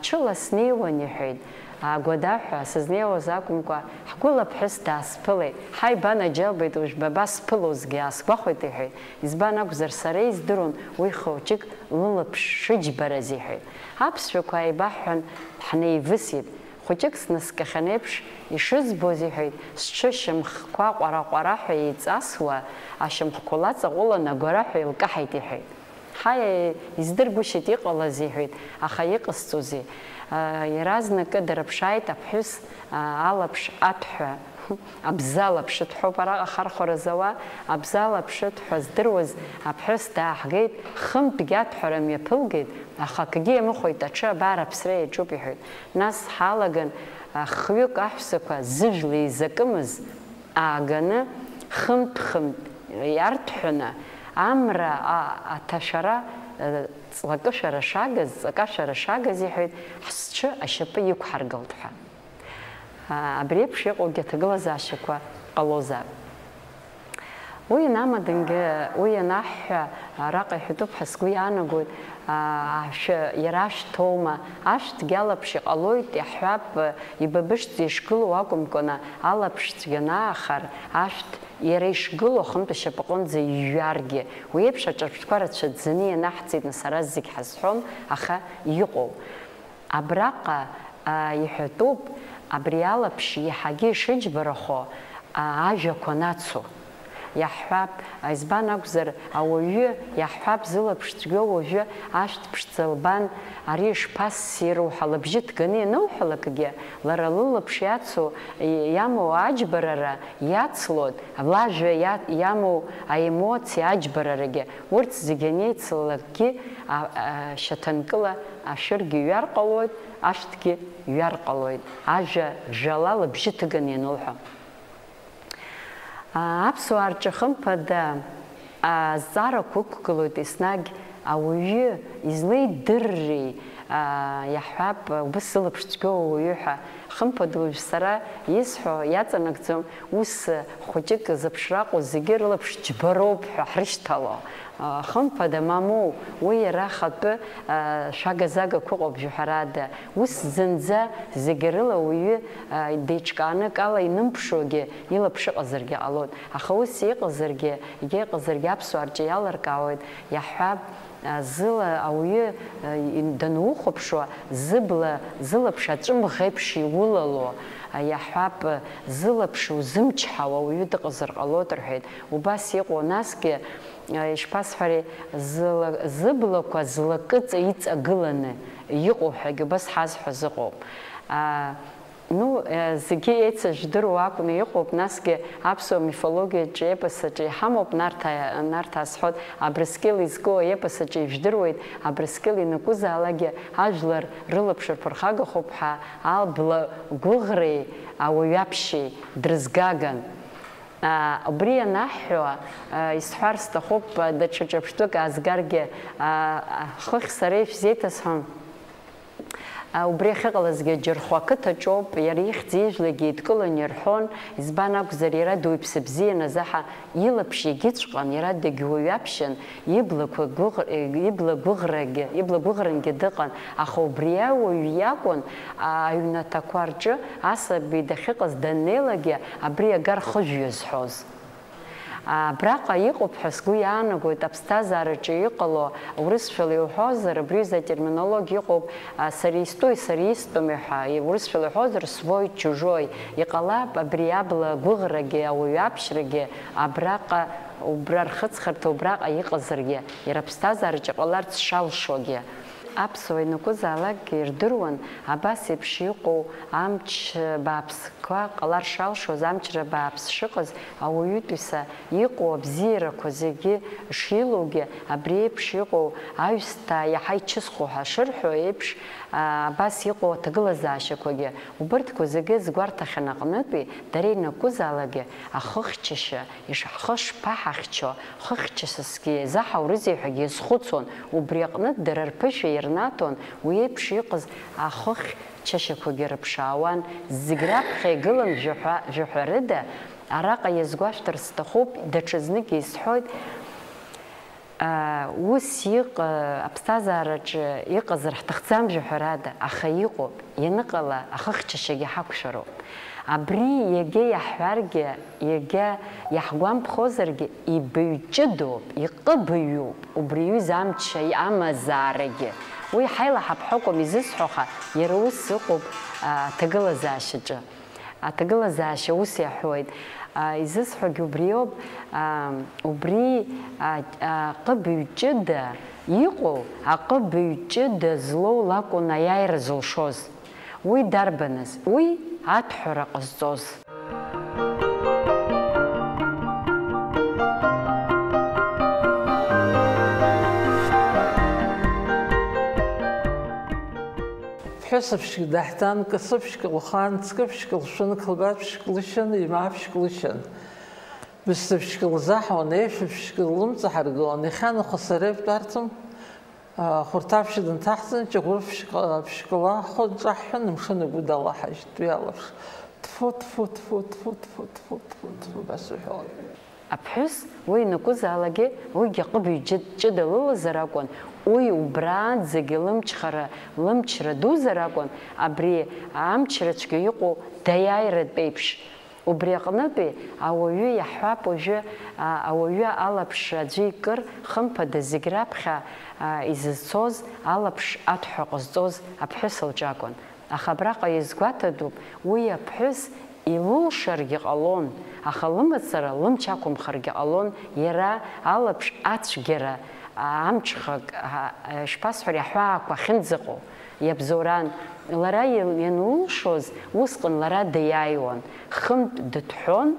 ҽыла снеиуан, иҳәеит, агәадаҳәа сызнеиуаз акәымкәа, ҳгәыла ԥҳәыс даасԥылеит, ҳаибанаџьалбеит, уажә ба басԥылозгьы аасгәахәит, иҳәеит, избан акәзар, сара издыруан уи хәыҷык лылаԥш шыџьбараз, иҳәеит. Аԥсшәақәа ааибаҳҳәан, ҳнеивысит, хәыҷык снаскьахьан еиԥш, ишызбоз, иҳәеит, сҽы шьамхқәа ҟәара-ҟәараҳәа еиҵасуа, ашьамхқәа лаҵаҟәыланы агәараҳәа еилкаҳаит, иҳәеит. Ҳаи, издыргәышьеит иҟалаз, иҳәеит, аха иҟасҵозеи? Иаразнакы дырԥшааит аԥҳәыс алаԥш аҭәҳәа. Абзалаԥш ҭәҳәоуп араҟа ахархәара зауа, абзалаԥш ҭәҳәа здыруаз аԥҳәыс дааҳгеит, хынтәгьы аҭәҳәара мҩаԥылгеит, аха акгьы иамыхәеит, аҽы абар аԥсра иаҿуп, иҳәеит. Нас ҳалаган, хҩык аҳәсақәа зыжәла еизакымыз ааганы, хынтә-хынтә иарҭәҳәаны, амра аҭашәара, ҵлакышәара шагыз, ҵакашәара шагыз, иҳәеит, ҳсҽы ашьапы иқәҳаргылт ҳәа. Абри еиԥш иҟоугьы аҭагылазаашьақәа ҟалозаап. Уи инамадангьы, уи ианаҳҳәа, араҟа иҳәатәуп ҳәа сгәы иаанагоит, ашәы, иара ашәҭоума, ашәҭгьы алаԥш иҟалоит, иаҳҳәап, ибабышӡа ишгылоу акәымкәаны, алаԥш цәгьа анаахар, ашәҭ иара ишгылоу ахынтә ашьапаҟынӡа ижәжәаргьы, уи еиԥш аҿырԥштәқәа рацәаӡаны ианаҳҵеит, нас ара зегь ҳазҳәом, аха иҟоуп. Абраҟа иҳәатәуп, абри алаԥш иаҳагьы ишыџьбарахо ажәақәа анацу. Иаҳҳәап, избан акәзар, ауаҩы, иаҳҳәап, зылаԥш цәгьоу уажәы ашәҭ ԥшӡа лбан, ари ишԥассиру ҳәа лыбжьы ҭганы ианылҳәалакгьы, лара лылаԥш иацу, иамоу аџьбарара иацлоит, лажәа иа-, иамоу аемоциа аџьбарарагьы, урҭ зегьы анеицлалакгьы, а-, а-, шьаҭанкыла ашәыргьы ҩар ҟалоит, ашәҭгьы ҩар ҟалоит, ажәа жәала лыбжьы ҭыганы ианылҳәо. А, аԥсуаа рҿы хымԥада, а, азҵаарақәа ықәгылоит еснагь ауаҩы излеидырри, а, иаҳҳәап, убыс зылаԥш цәгьоу ауаҩы ҳәа. Хымԥада, уажә сара исҳәо иаҵанакӡом, ус хәыҷык зыԥшра аҟоу зегьы рылаԥш џьбароуп ҳәа ҳрышьҭало. Хымԥада, мамоу, уи иара ахатәы шәага-загақәа ыҟоуп, жәаҳәарада. Ус зынӡа зегьы рыла ауаҩы деиҿкааны акала инымԥшуагьы илаԥш ыҟазаргьы ҟалоит. Аха ус иҟазаргьы, егьа иҟазаргьы аԥсуаа рҿы иалыркаауеит, иаҳҳәап, зыла ауаҩы данухәаԥшуа, зыбла, зылаԥш аҵәымӷ еиԥш иулало, иаҳҳәап, зылаԥш узымчҳауа ауаҩы дыҟазар ҟалоит рҳәеит. Убас иҟоу, насгьы, ишԥасҳәари, зыла-, зыблақәа злакыҵа иҵагыланы иҟоу ҳәагьы убас ҳазҳәаз ыҟоуп. А, ну, э, зегьы еицыжәдыруа акәны иҟоуп, насгьы аԥсуа мифологиаҿы, епосаҿы иҳамоуп, Нарҭаа, Нарҭаа сҳәоит, Абрыскьыл изку аепосаҿы ижәдыруеит, Абрыскьыл ианакәызаалакгьы ажәлар рылаԥш рԥырхагахоуп ҳәа, абла гәыӷреи ауаҩаԥшьеи дрызгаган. Убри ианаҳҳәо, исҳәар сҭахуп, даҽа ҿырԥштәык аазгаргьы, хыхь сара ишәзеиҭасҳәон. Убри ахьыҟалазгьы Џьырхәа ақыҭаҿоуп, иара ихьӡ ижәлагьы еидкыланы ирҳәон, избан акәзар, иара дуаҩԥсы бзиан азы ҳа илаԥш иагьыҵәҟьан, иара дагьуаҩаԥшьын, иблақәа гәыӷ-, ибла гәыӷрагьы, ибла гәыӷрангьы дыҟан, аха убри ауаҩ иакәын, аҩнаҭақәа рҿы асаби дахьыҟаз даннеилакгьы абри агар хыжәҩа зҳәоз. Абраҟа иҟоуп ҳәа сгәы иаанагоит аԥсҭазаараҿы иҟало, урысшәала иуҳәозар, абри аҩыза атерминологиа иҟоуп, а, сара истәу, сара истәым ҳәа, и-, урысшәала иуҳәозар, свой, чужой. Иҟалап абри абла гәыӷрагьы, ауаҩаԥшьрагьы абраҟа, убра рхыҵхырҭа убраҟа иҟазаргьы, иара аԥсҭазаараҿы иҟаларц шалшогьы. Аԥсуа ианакәызаалакгьы ирдыруан абас еиԥш иҟоу амч бааԥсқәа ҟалар шалшоз, амчра бааԥс шыҟаз, ауаҩытәыҩса иҟоу абзиарақәа зегьы шилоугьы, абри еиԥш иҟоу аҩсҭаа иаҳа ичысхо ҳәа шырҳәо еиԥш, а, абас иҟоу аҭагылазаашьақәагьы, убырҭқәа зегьы згәарҭахьан аҟнытәи, дара ианакәызаалакгьы ахыхьчашьа Иш-, ҳхы шԥаҳахьчо, хыхьча сасгьы иазаҳаурызеи ҳәагьы иазхәыцуан, убри аҟнытә дара рԥышәа ирнаҭон, уи еиԥш иҟаз ахыхьчашьақәагьы рыԥшаауан, зегь раԥхьа игылан жәаҳәа-, жәаҳәарыда, араҟа иазгәашәҭар сҭахуп, даҽазныкгьы исҳәоит, аа, ус иҟ-, аԥсҭазаараҿы иҟазар ҳҭахӡам жәаҳәарада, аха иҟоуп, ианыҟала ахыхьчашьагьы ҳақәшәароуп. Абри иагьа иаҳҳәаргьы, иагьа иаҳгәамԥхозаргьы, ибаҩҷыдоуп, иҟыбаҩуп убри аҩыза амча амазаарагьы. Уи ҳаилаҳап ҳәа акәым изысҳәо, аха иара ус ыҟоуп, а, аҭагылазаашьаҿы. Аҭагылазаашьа ус иаҳәоит, а, изысҳәогьы убриоуп, а, убри, а, аҟыбаҩ ҷыда иҟоу, аҟыбаҩ ҷыда злоу лакәын аиааира зылшоз. Уи дарбаныз? Уи аҭәҳәара ҟазҵоз. Ԥҳәысыбжьык даҳҭан, касыбжьык лхаан, ҵкыбжьык лшәын, қлабаҭбжьык лышьын, имаабжьык лышьын. Бысҭыбжьык лзаҳауан, еишәыбжьык лымҵаҳаргылон, иахьа нахыс сара ибтәарҭам. Хәарҭаԥшь дынҭаҳҵан, ҷыӷәырԥшьк, ԥшькала ҳхәы нҿаҳҳәан, амшын агәы далаҳажьт, уи алаԥш. Тфу, тфу, тфу, убас иҳәон. Аԥҳәыс уи ианакәызаалакгьы, уигьы аҟыбаҩ ҷы-, ҷыда лылазар акәын, уи убраанӡагьы лымчхара, лымчра дузар акәын, абри амчра цәгьа иҟоу даиааиратә еиԥш. Убри аҟнытәи ауаҩы иаҳҳәап уажәы, а, ауаҩы алаԥш аӡәы икыр, хымԥада зегь раԥхьа, а, изызцоз алаԥш аҭәҳәа ҟазҵоз аԥҳәыс лҿы акәын. Аха абраҟа иазгәаҭатәуп, уи аԥҳәыс илылшаргьы ҟалон, аха лымацара лымч ақәымхаргьы ҟалон, иара алаԥш ацәгьара, а, амҽхак, а, а, ишԥасҳәари, аҳәаақәа ахьынӡаҟоу. Иабзоуран, лара ианлылшоз, усҟан лара даиааиуан, хынтә дыҭәҳәон,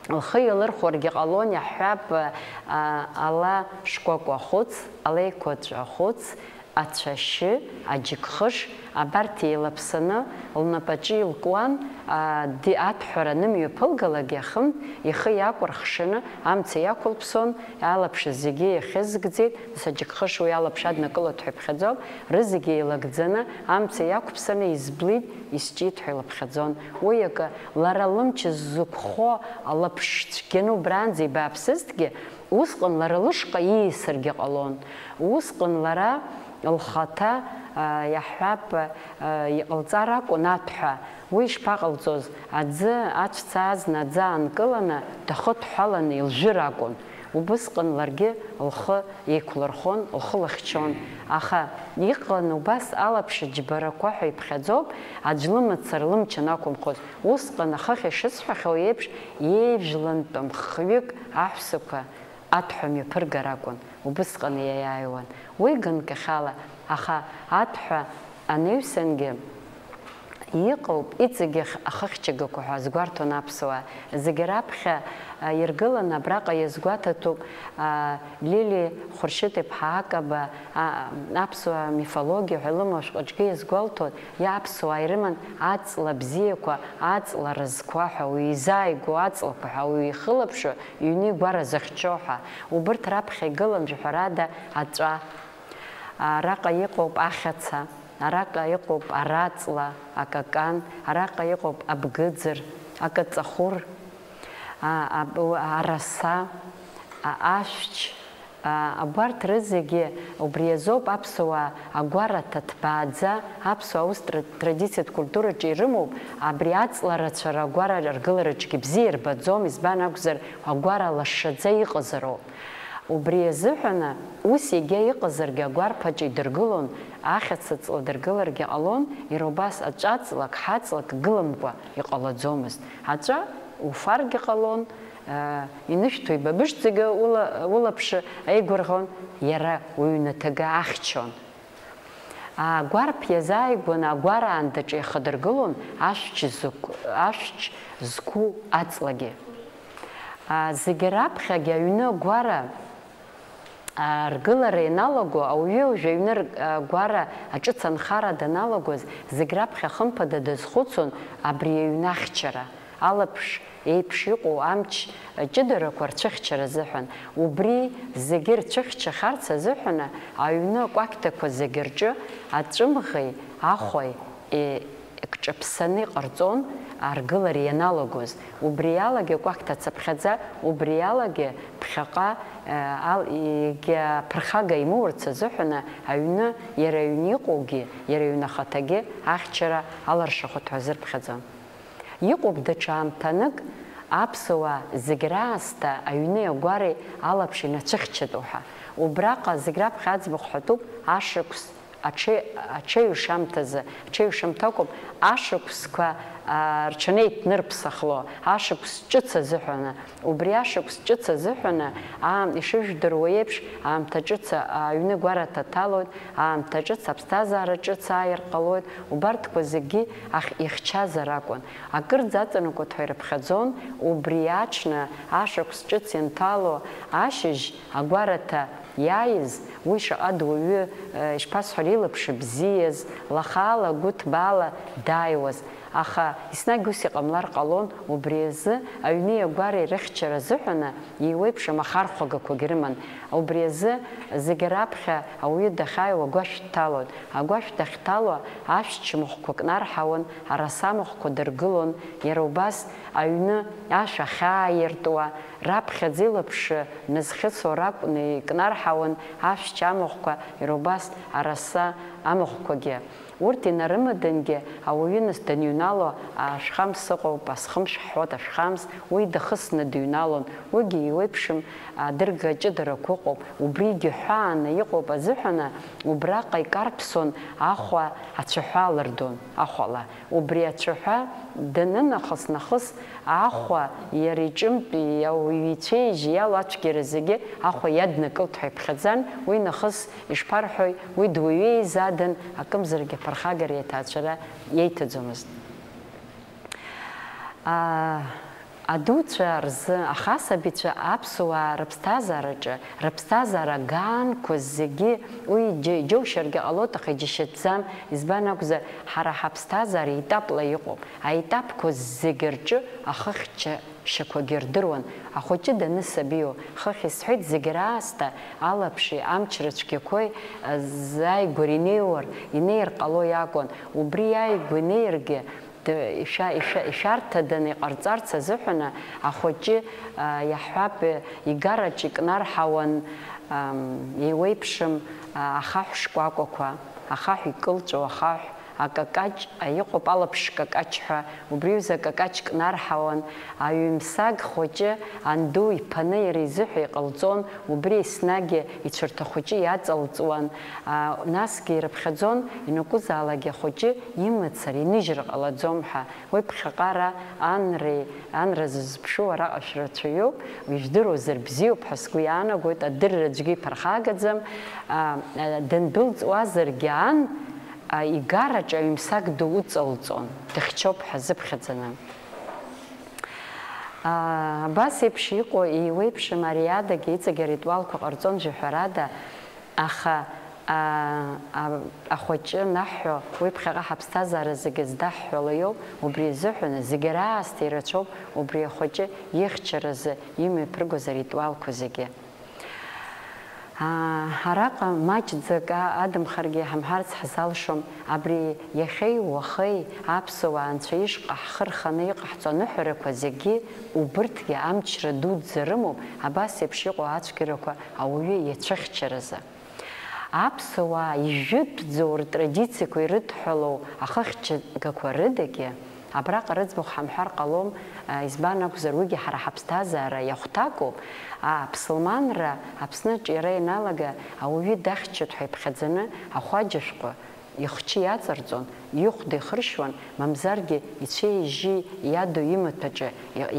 лхы иалырхуаргьы ҟалон, иаҳҳәап, а, ала шкәакәа ахәыц, ала еиқәаҵәа ахәыц, ацәашьы, аџьыкхыш, абарҭ еилаԥсаны лнапаҿы илкуан, а, ди-, аҭәҳәара анымҩаԥылгалак, иахынтә ихы иакәырхшаны амца иақәылԥсон, алаԥш зегьы иахьызгӡеит, нас аџьыкхыш уи алаԥш аднакылоит ҳәа иԥхьаӡоуп, рызегьы еилагӡаны, амца иақәԥсаны изблит, исҿит ҳәа илыԥхьаӡон. Уи акы, лара лымч зықәхо алаԥш цәгьаны убранӡа ибааԥсызҭгьы, усҟан лара лышҟа ииасыргьы ҟалон. Усҟан лара лхаҭа, а, иаҳҳәап, а, иҟалҵар акәын аҭәҳәа. Уи ишԥаҟалҵоз? Аӡы ацәца азна аӡы аанкыланы, дахыҭәҳәаланы илжәыр акәын. Убысҟан ларгьы лхы еиқәлырхон, лхы лыхьчон. Аха иҟан убас алаԥш џьбарақәа ҳәа иԥхьаӡоуп, аӡә лымацара лымч анақәымхоз. Усҟан ахыхь ишысҳәахьоу еиԥш, иеижәлантәым хҩык аҳәсақәа аҭәҳәа мҩаԥыргар акәын, убысҟан иаиааиуан. Уи ганкахьала, аха аҭәҳәа анаҩсангьы иҟоуп, иҵегь ахыхьчагақәа ҳәа азгәарҭон аԥсуаа. Зегь раԥхьа, а, иргыланы абраҟа иазгәаҭатәуп, а, Лили Хәыршьыҭ-иԥҳа Акаба, а, аԥсуаа мифологиа ҳәа илымоу ашәҟәаҿгьы иазгәалҭон, иа-, аԥсуаа ирыман аҵла бзиақәа, аҵла разқәа ҳәа, уи изааигәоу аҵлақәа ҳәа, уи ихылаԥшуа, иҩны игәара зыхьчо ҳәа. Убырҭ раԥхьа игылан, жәаҳәарада, аҵәа. Араҟа иҟоуп ахьаца. Араҟа иҟоуп араҵла, акакан, араҟа иҟоуп абгыӡыр, акаҵахәыр, а, аб-, араса, а, ашәч, а, абарҭ рызегьы убри азоуп аԥсуаа агәараҭа ҭбааӡа, аԥсуаа ус тра-, традициатә культураҿы ирымоуп, абри аҵла рацәара агәара ргылараҿгьы бзиа ирбаӡом, избан акәзар, агәара лашшаӡа иҟазароуп. Убри азыҳәаны, ус егьа иҟазаргьы агәарԥ аҿы идыргылон, ахьаца ҵла дыргыларгьы ҟалон, иара убас аҵәаҵлак, ҳаҵлак гыламкәа иҟалаӡомызт. Аҵәа уфаргьы ҟалон, э, инышәҭо ибабышӡагьы ула-, улаԥш еигәырӷьон, иара уҩнаҭага ахьчон. Агәарԥ иазааигәаны агәара аандаҿ иахадыргылон ашәч зықә-, ашәч зқәу аҵлагьы. А, зегьы раԥхьагьы аҩны агәара, а, ргылара ианалаго, ауаҩы уажә аҩны р-, агәара аҿыц анхара даналагоз, зегь раԥхьа хымԥада дазхәыцуан абри аҩны ахьчара. Алаԥш еиԥш иҟоу амч ҷыдарақәа рцәыхьчара азыҳәан, убри зегьы рцәыхьчахарц азыҳәаны аҩны акәакьҭақәа зегьы рҿы аҵәымӷеи ахәеи, е, икҿаԥсаны иҟарҵон аргылара ианалагоз. Убри алагьы акәакьҭа цыԥхьаӡа, убри алагьы ԥхьаҟа, е, ал-, егьа ԥырхага имоурц азыҳәаны аҩны, иара аҩны иҟоугьы, иара иҩны ахаҭагьы ахьчара аларшахәа ҳәа азырԥхьаӡон. Иҟоуп даҽа аамҭанык, аԥсуаа зегь раасҭа аҩни агәареи алаԥш инацәыхьчатәу ҳәа. Убраҟа зегь раԥхьа аӡбахә ҳәатәуп ашықәс аҽеи-, аҽеиҩшамҭазы, аҽеиҩшамҭа акәым, ашықәсқәа, аа, рҽанеиҭнырԥсахло, ашықәс ҿыц азыҳәаны. Убри ашықәс ҿыц азыҳәаны, аа, ишыжәдыруа еиԥш, аамҭа ҿыц аҩны гәараҭа ҭалоит, аамҭа ҿыц аԥсҭазаара ҿыц ааир ҟалоит, убарҭқәа зегьы ахь ихьчазар акәын. Акырӡа аҵанакуа ҭҳәа ирыԥхьаӡон, убри аҽны ашықәс ҿыц ианҭало ашьыжь агәараҭа иааиз, уи шаҟа дуаҩы, э, ишԥасҳәари, илаԥш бзиаз, лахаала, гәыҭбаала дааиуаз. Аха еснагь ус иҟамлар ҟалон, убри азы аҩни агәареи рыхьчара азыҳәаны еиуеиԥшым ахархәагақәагь рыман. Убри азы зегь раԥхьа ауаҩы дахьааиуа агәашә дҭалон. Агәашә дахьҭало, ашәч махәқәа кнарҳауан, араса махәқәа дыргылон, иара убас аҩны ашә ахьааиртуа, раԥхьаӡа илаԥш назхьысуа ракәны икнарҳауан ашәч амахәқәа, иара убас араса амахәқәагьы. Урҭ инарымадангьы, ауаҩы нас даныҩнало, ашәхамс ыҟоуп, асхымш ҳҳәоит, ашәхамс, уи дахысны дыҩналон, уигьы еиуеиԥшым адырга ҷыдарақәа ыҟоуп, убригьы ҳәааны иҟоуп азыҳәаны, убраҟа икарԥсон ахәа ацәаҳәа алырдон, ахәала. Убри ацәаҳәа данынахыс нахыс, ахәа иара иҿынтә иауаҩ ицәеижь иалоу ацәгьара зегьы ахәа иаднакылт ҳәа иԥхьаӡан, уи нахыс ишԥарҳәои, уи дуаҩы еизадан, акымзарак аԥырхагара иаҭаацәара иеиҭаӡомызт. Аа, адуцәа рзы, ахасабицәа аԥсуаа рыԥсҭазаараҿы, рыԥсҭазаара аганқәа зегьы, уи џьа-, џьоушьаргьы ҟалоит, аха иџьашьатәӡам, избан акәзар, ҳара ҳаԥсҭазаара етапла иҟоуп. Аетапқәа зегьы рҿы ахыхьча-, шьақәагьы рдыруан. Ахәыҷы данысабиу, хыхь исҳәеит, зегь раасҭа алаԥши амчра цәгьақәеи, а, зааигәара инеиуар, инеир ҟало иакәын. Убри иааигәа инеиргьы, д-, ишәа-, ишәа-, ишәарҭаданы иҟарҵарц азыҳәаны ахәыҷы, а, иаҳҳәап, игараҿ икнарҳауан, ам, еиуеиԥшым, а, ахаҳә шкәакәақәа, ахаҳә икылҵәо ахаҳә, акакаҷ, а, иҟоуп алаԥш какаҷ ҳәа, убри аҩыза акакаҷ кнарҳауан, аҩымсаг хәыҷы анду иԥаны иара изыҳәа иҟалҵон, убри еснагь ицәарҭа хәыҷы иаҵалҵуан, а, насгьы ирыԥхьаӡон, ианакәызаалакгьы ахәыҷы имацара, иныжьыр ҟалаӡом ҳәа. Уи ԥхьаҟара анреи, анра зызԥшу араҟа шәрацәаҩуп, ижәдыруазар бзиоуп ҳәа сгәы иаанагоит, адырра аӡәгьы иԥырхагаӡам, а, а, дандәылҵуазаргьы ан, а, игараҿы аҩымсаг ду уҵалҵон, дыхьчоуп ҳәа зыԥхьаӡаны. А, абас еиԥш иҟоу еиуеиԥшым ариадагьы иҵегь аритуалқәа ҟарҵон, жәаҳәарада, аха, а, а, ахәыҷы наҳҳәо, уи ԥхьаҟа ҳаԥсҭазаара зегьы здаҳҳәало иоуп, убри азыҳәаны зегьы раасҭа ирацәоуп убри ахәыҷы ихьчаразы имҩаԥыргоз аритуалқәа зегьы. Араҟа маҷӡак адамхаргьы иҳамҳәарц ҳзалшом, абри иахьеи уахеи аԥсуаа Анцәа ишҟа ҳхы рханы иҟаҳҵо аныҳәарақәа зегьы, убырҭгьы амчра дуӡӡа рымоуп абас еиԥш иҟоу ацәгьарақәа ауаҩы иацәыхьчаразы. Аԥсуаа ижәытәӡоу ртрадициақәа ирыдҳәалоу ахыхьчагақәа рыдагьы, абраҟа рыӡбахә ҳамҳәар ҟалом, избан акәзар, уигьы ҳара ҳаԥсҭазаара иахәҭакуп. Аԥсылманра Аԥсныҿ иара ианалага, ауаҩы дахьчоит ҳәа иԥхьаӡаны ахәаџьа шәҟәы ихчы иаҵарҵон, ихәда ихыршьуан, мамзаргьы ицәеи ижьи иадоу имаҭәаҿы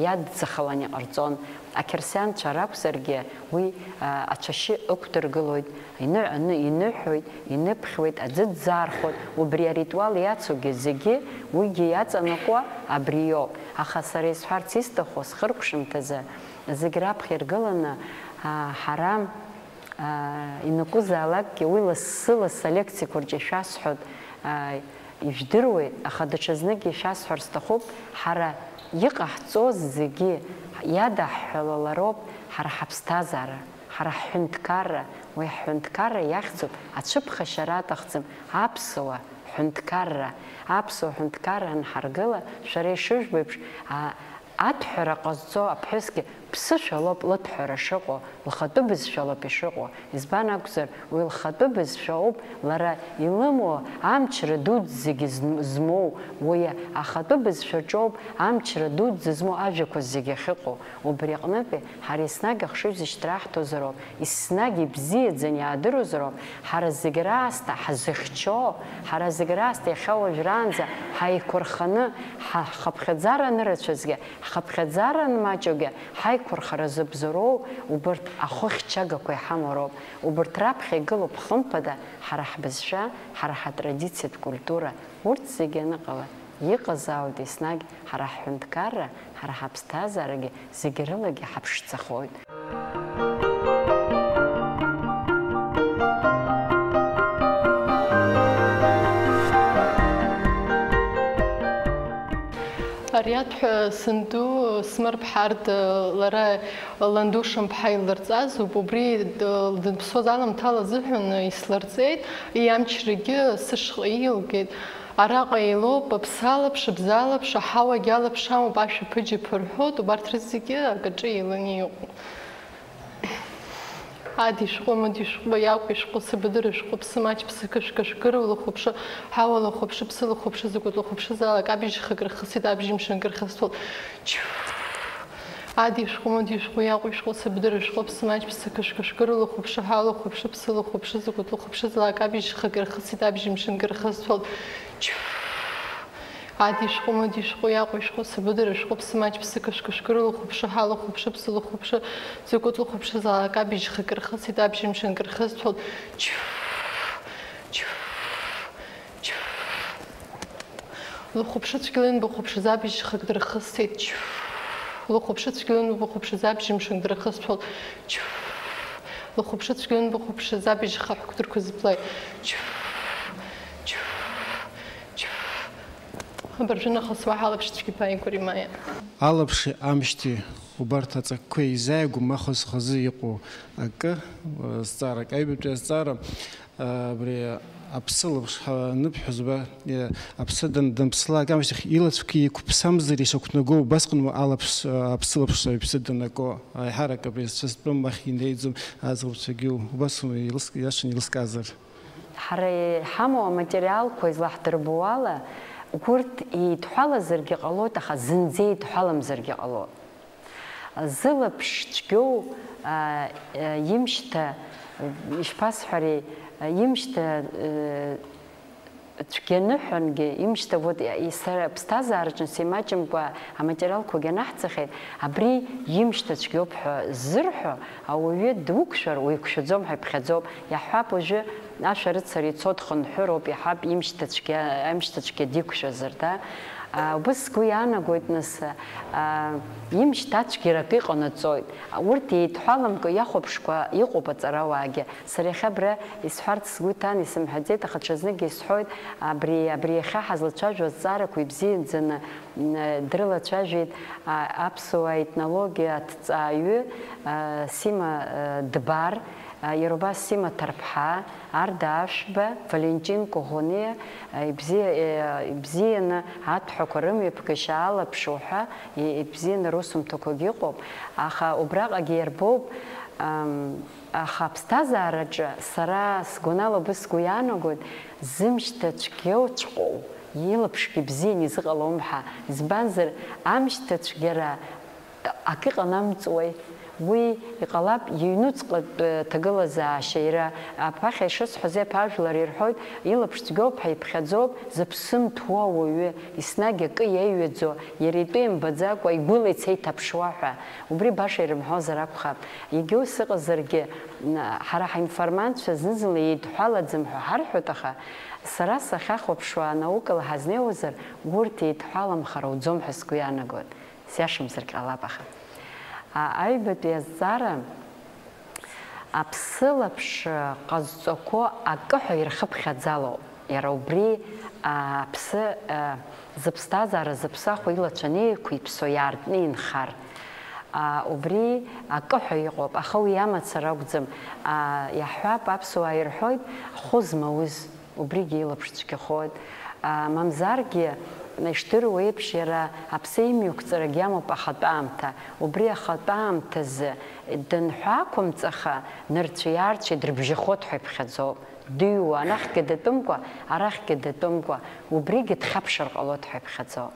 иадҵахалан иҟарҵон. Ақьырсианцәа ракәзаргьы уи, а, ацәашьы ықәдыргылоит, иныҳәаны иныҳәоит, иныԥхьуеит, аӡы ӡаархәоит, убри аритуал иацугьы зегьы уигьы иаҵанакуа абри иоуп. Аха сара исҳәарц исҭаху, схыркәшамҭазы зегь раԥхьа иргыланы, а, ҳара, а, ианакәызаалакгьы уи лассы-лассы алекциақәа рҿы ишәасҳәоит, а, ижәдыруеит, аха даҽазныкгьы шәасҳәар сҭахуп, ҳара иҟаҳҵоз зегьы иадаҳҳәалалароуп ҳара ҳаԥсҭазаара, ҳара ҳҳәынҭқарра, уи ҳҳәынҭқарра иахьӡуп, ацәыԥхашьара аҭахӡам, аԥсуа ҳәынҭқарра, аԥсуа ҳәынҭқарра анҳаргыла, шәара ишыжәбо еиԥш, а, аҭәҳәара ҟазҵо аԥҳәысгьы ԥсышәалоуп лыҭәҳәара шыҟоу, лхатәы бызшәалоуп ишыҟоу. Избан акәзар, уи лхатәы бызшәа ауп лара илымоу, амчра дуӡӡагьы зм-, змоу, уи ахатәы бызшәаҿоуп амчра дуӡӡа змоу ажәақәа зегьы ахьыҟоу. Убри аҟнытәи ҳара еснагь ахшыҩзышьҭра аҳҭозароуп, еснагь ибзиаӡаны иаадыруазароуп, ҳара зегь раасҭа ҳзыхьчо, ҳара зегь раасҭа иахьа уажәраанӡа ҳаиқәырханы, ҳа-, ҳхыԥхьаӡара анырацәазгьы, ҳхыԥхьаӡара анмаҷугьы, ҳаиқәырхара зыбзоуроу убарҭ ахәыхьчагақәа иҳамоу роуп. Убарҭ раԥхьа игылоуп, хымԥада, ҳара ҳбызшәа, ҳара ҳатрадициатә культура. Урҭ зегьы аныҟала, иҟазаауеит еснагь ҳара ҳҳәынҭқарра, ҳара ҳаԥсҭазаарагьы зегьы рылагьы ҳаԥшӡахоит. Ари аҭәҳәа санду Смыр-ԥҳа Арда, лара ланду Шамԥҳа илырҵазоуп, убри, д-, данԥсуаз аламҭала азыҳәан ислырҵеит, иамчрагьы сышҟа иилгеит. Араҟа еилоуп, аԥсы алаԥш, абза алаԥш, аҳауагьы алаԥш амоуп, ашәаԥыџьаԥ рҳәоит, убарҭ рызегьы акаҿы еиланы иҟоуп. Ади шәҟәы, мыди шәҟәы, иакәи шәҟәы, сабыдыры шәҟәы, ԥсы маҷ, ԥсы қышә, кышә гырула хәаԥшы, ҳауала хәаԥшы, ԥсыла хәаԥшы, закәытәы хәаԥшызаалак, абжьыжь хак рхысит, абжьымш акы рхысҭоит. Чу! Ади шәҟәы, мыди шәҟәы, иакәи шәҟәы, сабыдыры шәҟәы, ԥсы маҷ, ԥсы қышә, кышә гырула хәаԥшы, ҳауала хәаԥшы, ԥсыла хәаԥшы, закәытәы хәаԥшызаалак, абжьыжь хак рхысит, абжьымш акы рхысҭоит. Чу! Ади шәҟәы, мыди шәҟәы, иакәи шәҟәы, сабыдыры шәҟәы, ԥсы маҷ, ԥсы қышә, кышә гырула хәаԥшы, ҳауала хәаԥшы, ԥсыла хәаԥшы, закәытә лыхәаԥшызаалак, абжьыжь хак рхысит, абжьымш акы рхысҭоит. Чу! Чу! Чу! Лыхәаԥшы цәгьала ианбахәаԥшыз абжьыжь хак дырхысит. Чу! Лыхәаԥшы цәгьала ианбахәаԥшыз абжьымш акы дырхысҭоит. Чу! Лыхәаԥшы цәгьала ианбахәаԥшыз абжьыжь хаҳәқәа дырқәызыблааит. Чу! Чу! Чу! Абыржәы нахыс уаҳа алаԥш цәгьа бааигәа, Римаиа. Алаԥши амшьҭи убарҭ аҵакқәа изааигәам ахаз хазы иҟоу акы, э, зҵаарак, аҩбатәи азҵаара, э, абри аԥсылаԥш ҳа-, аныбҳәоз ба, э, аԥсы дан-, данԥслак амшьҭахь илацәақәа еиқәыԥсамзар ишақәнаго, убасҟан уа алаԥш, э, аԥсылаԥш иԥсы данаго, аиҳарак абри зцәа зтәым ахь инеиӡом аӡӷабцәагьы, убасоума илыс-, иашан илыскаазар? Ҳара иҳамоу аматериалқәа излаҳдырбо ала, урҭ еидҳәалазаргьы ҟалоит, аха зынӡа еидҳәаламзаргьы ҟалоит. Зылаԥш цәгьоу, а, а, имшьҭа, ишԥасҳәари, а, имшьҭа, э, цәгьаныҳәангьы, имшьҭа, вот, и-, сара ԥсҭазаараҿы сеимаҷымкәа аматериалқәагьы анаҳҵахьеит, абри имшьҭа цәгьоуп ҳәа ззырҳәо, ауаҩы дуқәшәар, уиқәшәаӡом ҳәа иԥхьаӡоуп. Иаҳҳәап, уажәы ашәарыцара ицо дхынҳәыроуп, иаҳҳәап, имшьҭацәгьа, имшьҭацәгьа диқәшәазар, да? А, убыс сгәы иаанагоит, нас, а, имшьҭацәгьарак иҟанаҵоит. Урҭ еидҳәаламкәа иахәаԥшқәа иҟоуп аҵарауаагьы. Сара иахьа абра исҳәарц сгәы иҭан, исымҳәаӡеит, аха ҽазныкгьы исҳәоит, абри, абри иахьа ҳазлацәажәо азҵаарақәа ибзиаӡаны Дрылацәажәеит, а, аԥсуа етнологиа аҭҵааҩы, а, Сима, а, Дбар, а, иара убас Сима Ҭарԥҳа, Арда Ашәба, Валентин Коӷониа, а, ибзиа-, а, ибзианы аҭәҳәақәа рымҩаԥгашьа алаԥшуа ҳәа, и-, ибзианы русумҭақәагьы ыҟоуп, аха убраҟагьы иарбоуп, ам, аха аԥсҭазаараҿы сара сгәанала убыс сгәы иаанагоит, зымшьҭацәгьоуҵәҟьоу илаԥшгьы бзианы изыҟалом ҳәа, избанзар, амшьҭацәгьара акы иҟанамҵуеи? Уи иҟалап иҩнуҵҟатә ҭагылазаашьа, иара аԥахьа ишысҳәаз еиԥш ажәлар ирҳәоит, илаԥш цәгьоуп ҳәа иԥхьаӡоуп, зыԥсы мҭәуа ауаҩы, еснагь акы иаҩаӡо, иара итәы имбаӡакәа игәыла ицеиҭаԥшуа ҳәа. Убри баша ирымҳәозар акәхап. Егьа ус ыҟазаргьы, м, ҳара ҳаинформантцәа зны-зынла еидҳәалаӡам ҳәа ҳарҳәоит, аха сара сахьахәаԥшуа анаукала ҳазнеиуазар, урҭ еидҳәаламхар ауӡом ҳәа сгәы иаанагоит. Сиашамзаргь ҟалап, аха. А, аҩбатәи азҵаара аԥсылаԥш ҟазҵақәо акы ҳәа ирхыԥхьаӡалоуп. Иара убри, а, аԥсы, а, зыԥсҭазаара зыԥсахуа илацәаны еиқәиԥсо иаартны инхар. А, убри акы ҳәа иҟоуп, аха уи амацара акәӡам. А, иаҳҳәап, аԥсуаа ирҳәоит, хәы змауз. Убригьы илаԥш цәгьахоит. А, мамзаргьы, ишдыру еиԥш, иара аԥсы имҩақәҵарагь иамоуп ахатәы аамҭа. Убри ахатәы аамҭазы данҳәақәымҵаха, нырцәи-аарцәи дрыбжьахоит ҳәа иԥхьаӡоуп. Дыҩуа, анахьгьы датәымкәа, арахьгьы датәымкәа, убригьы дхьаԥшыр ҟалоит ҳәа иԥхьаӡоуп.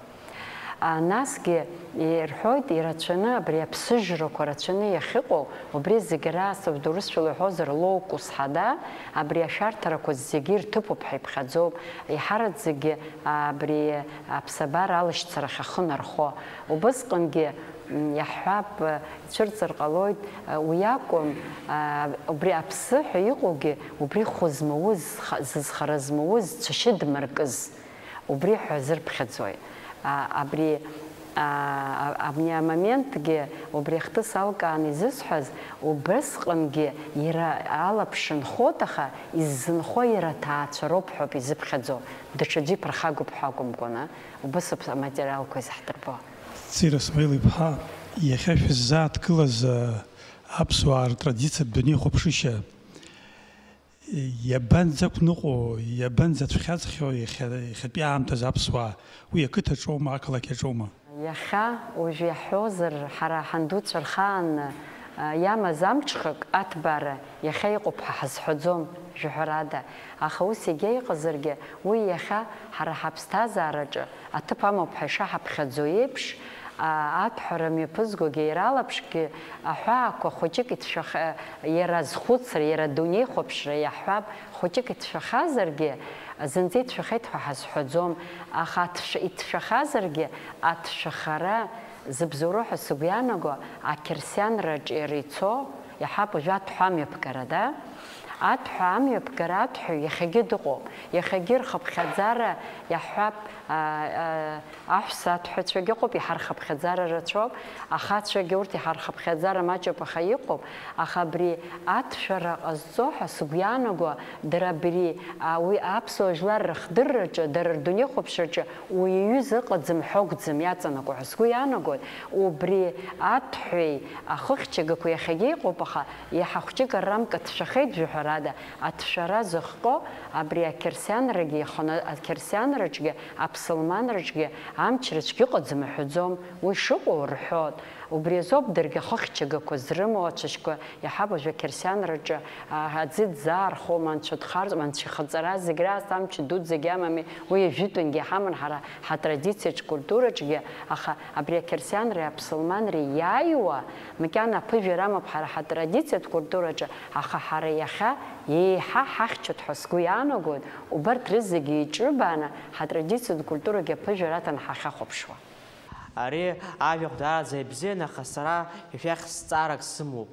А, насгьы ирҳәоит, ирацәаны абри аԥсыжрақәа рацәаны иахьыҟоу, убри зегьы раасҭа урысшәала иҳәозар, лоукус ҳада, абри ашәарҭарақәа зегьы ирҭыԥуп ҳәа иԥхьаӡоуп, еиҳараӡакгьы абри аԥсабара алашьцарахь ахы нархо. Убысҟангьы, м, иаҳҳәап, ицәырҵыр ҟалоит, уи акәым, а, убри аԥсы ҳәа иҟоугьы, убри хәы змауз, зха-, зызхара змауз, цәашьы дмыркыз. Убри ҳәа азырԥхьаӡоит. А, абри, а, а, абни амоментгьы убри ахҭыс алкааны изысҳәаз, убысҟангьы иара алаԥш нхоит, аха иззынхо иара аҭаацәа роуп ҳәоуп изыԥхьаӡо, даҽаӡәы иԥырхагоуп ҳәа акәымкәаны, убыс аԥ-, аматериалқәа изаҳдырбо. Ҵира Смаил-иԥҳа, иахьа шәыззааҭгылаз, а, аԥсуаа ртрадициатә дунеихәаԥшышьа иабанӡақәныҟәо, иабанӡацәхьаҵхьоу иахьа, иахьатәи аамҭазы аԥсуаа, уи ақыҭаҿоума, ақалақь аҿоума? Иахьа, уажә иаҳҳәозар, ҳара ҳандуцәа рхаан, а, иамаз амҽхак, аҭбаара, иахьа иҟоуп ҳәа ҳазҳәаӡом, жәаҳәарада. Аха ус егьа иҟазаргьы, уи иахьа ҳара ҳаԥсҭазаараҿы аҭыԥ амоуп ҳәа ишаҳаԥхьаӡо еиԥш, а, аҭәҳәара мҩаԥызгогьы иара алаԥшгьы аҳәаақәа хәыҷык иҭшәаха-, иара азхәыцра, иара адунеихәаԥшра иаҳҳәап, хәыҷык иҭшәахазаргьы, зынӡа иҭшәахеит ҳәа ҳазҳәаӡом, аха аҭшә-, иҭшәахазаргьы, аҭшәахара зыбзоуроу ҳәа сыгәы иаанаго, ақьырсианраҿ иара ицо, иаҳҳәап, уажәы аҭәҳәа амҩаԥгара, да? Аҭәҳәа амҩаԥгара аҭәҳәаҩ иахьагьы дыҟоуп. Иахьагьы рхыԥхьаӡара иаҳҳәап, а, а, аҳәса аҭәҳәацәагьы ыҟоуп, иҳархыԥхьаӡара рацәоуп, ахацәагьы урҭ иҳархыԥхьаӡара маҷуп, аха иҟоуп. Аха абри аҭәшәара ҟазҵо ҳәа сыгәы иаанаго, дара абри, а, уи аԥсуа жәлар рыхдырраҿы, дара рдунеихәаԥшраҿы уи иҩыза ыҟаӡам ҳәа акәӡам иаҵанакуа ҳәа сгәы иаанагоит. Убри аҭәҳәеи ахыхьчагақәеи иахьагьы иҟоуп, аха иаҳа хәҷык аррамка ҭшәахеит, жәаҳәарада, аҭшәара зыхҟьо абри ақьырсианрагьы иханы, ақьырсианраҿгьы, аԥсылманраҿгьы амч рыцәгьа ыҟаӡам аҳәаӡом, уи шыҟоу рҳәоит. Убри азоуп даргьы ахыхьчагақәа зрымоу ацәашьқәа иаҳаб уажәы ақьырсианраҿы, а, аӡы дзаархәом, анцәа дхарҵом, анцәа ихаҵара зегь раасҭа амч дуӡӡагь амами, уи ажәытәынгьы иҳаман ҳара ҳатрадициаҿ, культураҿгьы, аха абри ақьырсианреи аԥсылманреи иааиуа, макьана аԥыжәара амоуп ҳара ҳатрадициатә культураҿы, аха ҳара иахьа еиҳа ҳахьчоит ҳәа сгәы иаанагоит, убарҭ рызегьы еиҿыбааны ҳатрадициатә культурагьы аԥыжәара аҭан ҳахьахәаԥшуа. Ари ажәахә даараӡа ибзиан, аха сара шәахь зҵаарак сымоуп.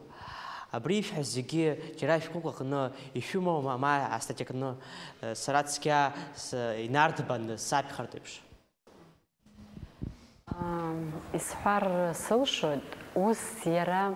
Абри ишәҳәаз зегьы џьара шәгәы кны ишәымоума, ма астатиа кны, э, сара цқьа с-, инарҭбааны саԥхьартә еиԥш? Ам, исҳәар сылшоит, ус иара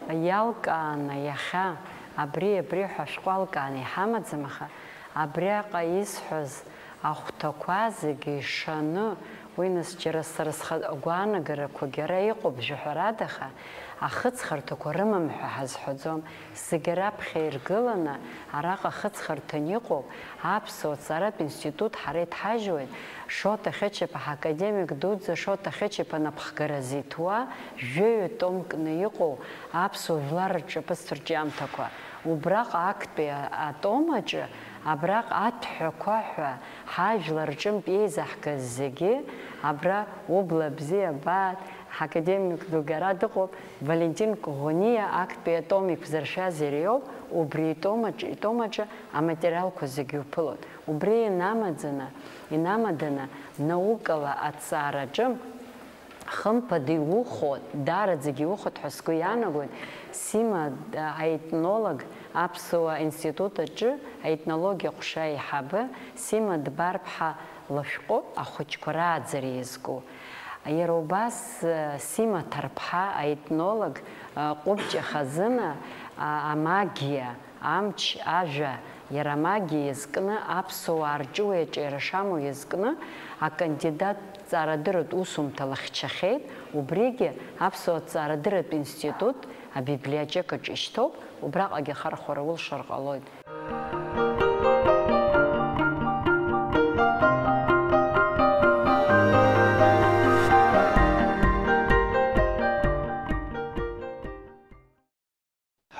иалкааны иахьа абри, абри ҳәа шәҟәы алкааны иҳамаӡам, аха абриаҟа исҳәаз ахәҭақәа зегьы ишаны, Уи нас џьара сара схатә агәаанагарақәагьы ара иҟоуп, жәаҳәарадаха, ахыҵхырҭақәа рымам ҳәа ҳазҳәаӡом. Зегьы раԥхьа иргыланы, араҟа ахыҵхырҭан иҟоу аԥсуа ҵаратә институт ҳара иҭҳажьуеит, Шоҭа Хьычаԥа, ҳакадемик дуӡӡа Шоҭа Хьычаԥа напхгара зиҭуа, жәаҩа томкны иҟоу аԥсуа жәлар рҿаԥыцтә рҿиамҭақәа. Убраҟа актәи атом аҿы, абраҟа аҭәҳәақәа ҳәа ҳажәлар рҿынтә еизаҳгаз зегьы, абра убла бзиа бааит, ҳакадемик дугьы ара дыҟоуп, Валентин Коӷониа актәи атом иқәзыршәаз иара иоуп, убри итом аҿы, итом аҿы аматериалқәа зегьы уԥылоит. Убри инамаӡаны, инамаданы, наукала аҭҵаараҿы, хымԥада иухо, даараӡагьы иухоит ҳәа сгәы иаанагоит, Сима, а, аетнолог, Аԥсуа институт аҿы аетнологиа ҟәша аиҳабы Сима Дбарԥҳа лышәҟәы ахәыҷқәа рааӡара иазку. Иара убас, а, Сима Ҭарԥҳа аетнолог, а, Ҟәыбҷа хазына, а, амагиа, амч, ажәа, иара амагиа иазкны, аԥсуаа рҿы уи аҿиара шамоу иазкны, акандидаттә ҵаарадырратә усумҭа лыхьчахьеит, убригьы аԥсуа ҭҵаарадырратә институт абиблиотекаҿы ишьҭоуп, убраҟагьы ахархәара улшар ҟалоит.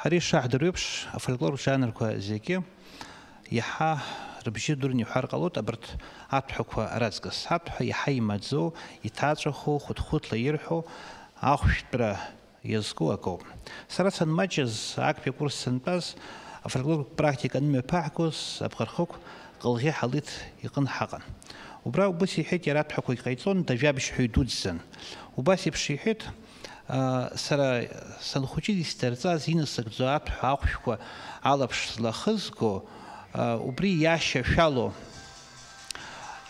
Ҳара ишаҳдыруеиԥш, афольклортә жанрқәа зегьы иаҳа рыбжьы дурны иҳәар ҟалоит абарҭ аҭәҳәақәа раҵкыс. Аҭәҳәа иаҳа имаӡоу, иҭаҵәаху, хәыҭхәыҭла ирҳәо, ахәшәтәра иазку акоуп. Сара санмаҷыз, актәи акурс сантәаз, афольклортә практика анымҩаԥаҳгоз, аԥҟархықә Кылӷьы Ҳалиҭ иҟын ҳаҟан. Убра убыс иҳәеит, иара аҭәҳәақәагь ҟаиҵон, дажәабжьҳәаҩ дуӡӡан. Убас еиԥш иҳәеит, аа, сара санхәыҷыз исдырҵаз, инасыгӡо аҭәҳәа ахәшәқәа алаԥш злахызго, аа, убри иашьашәало,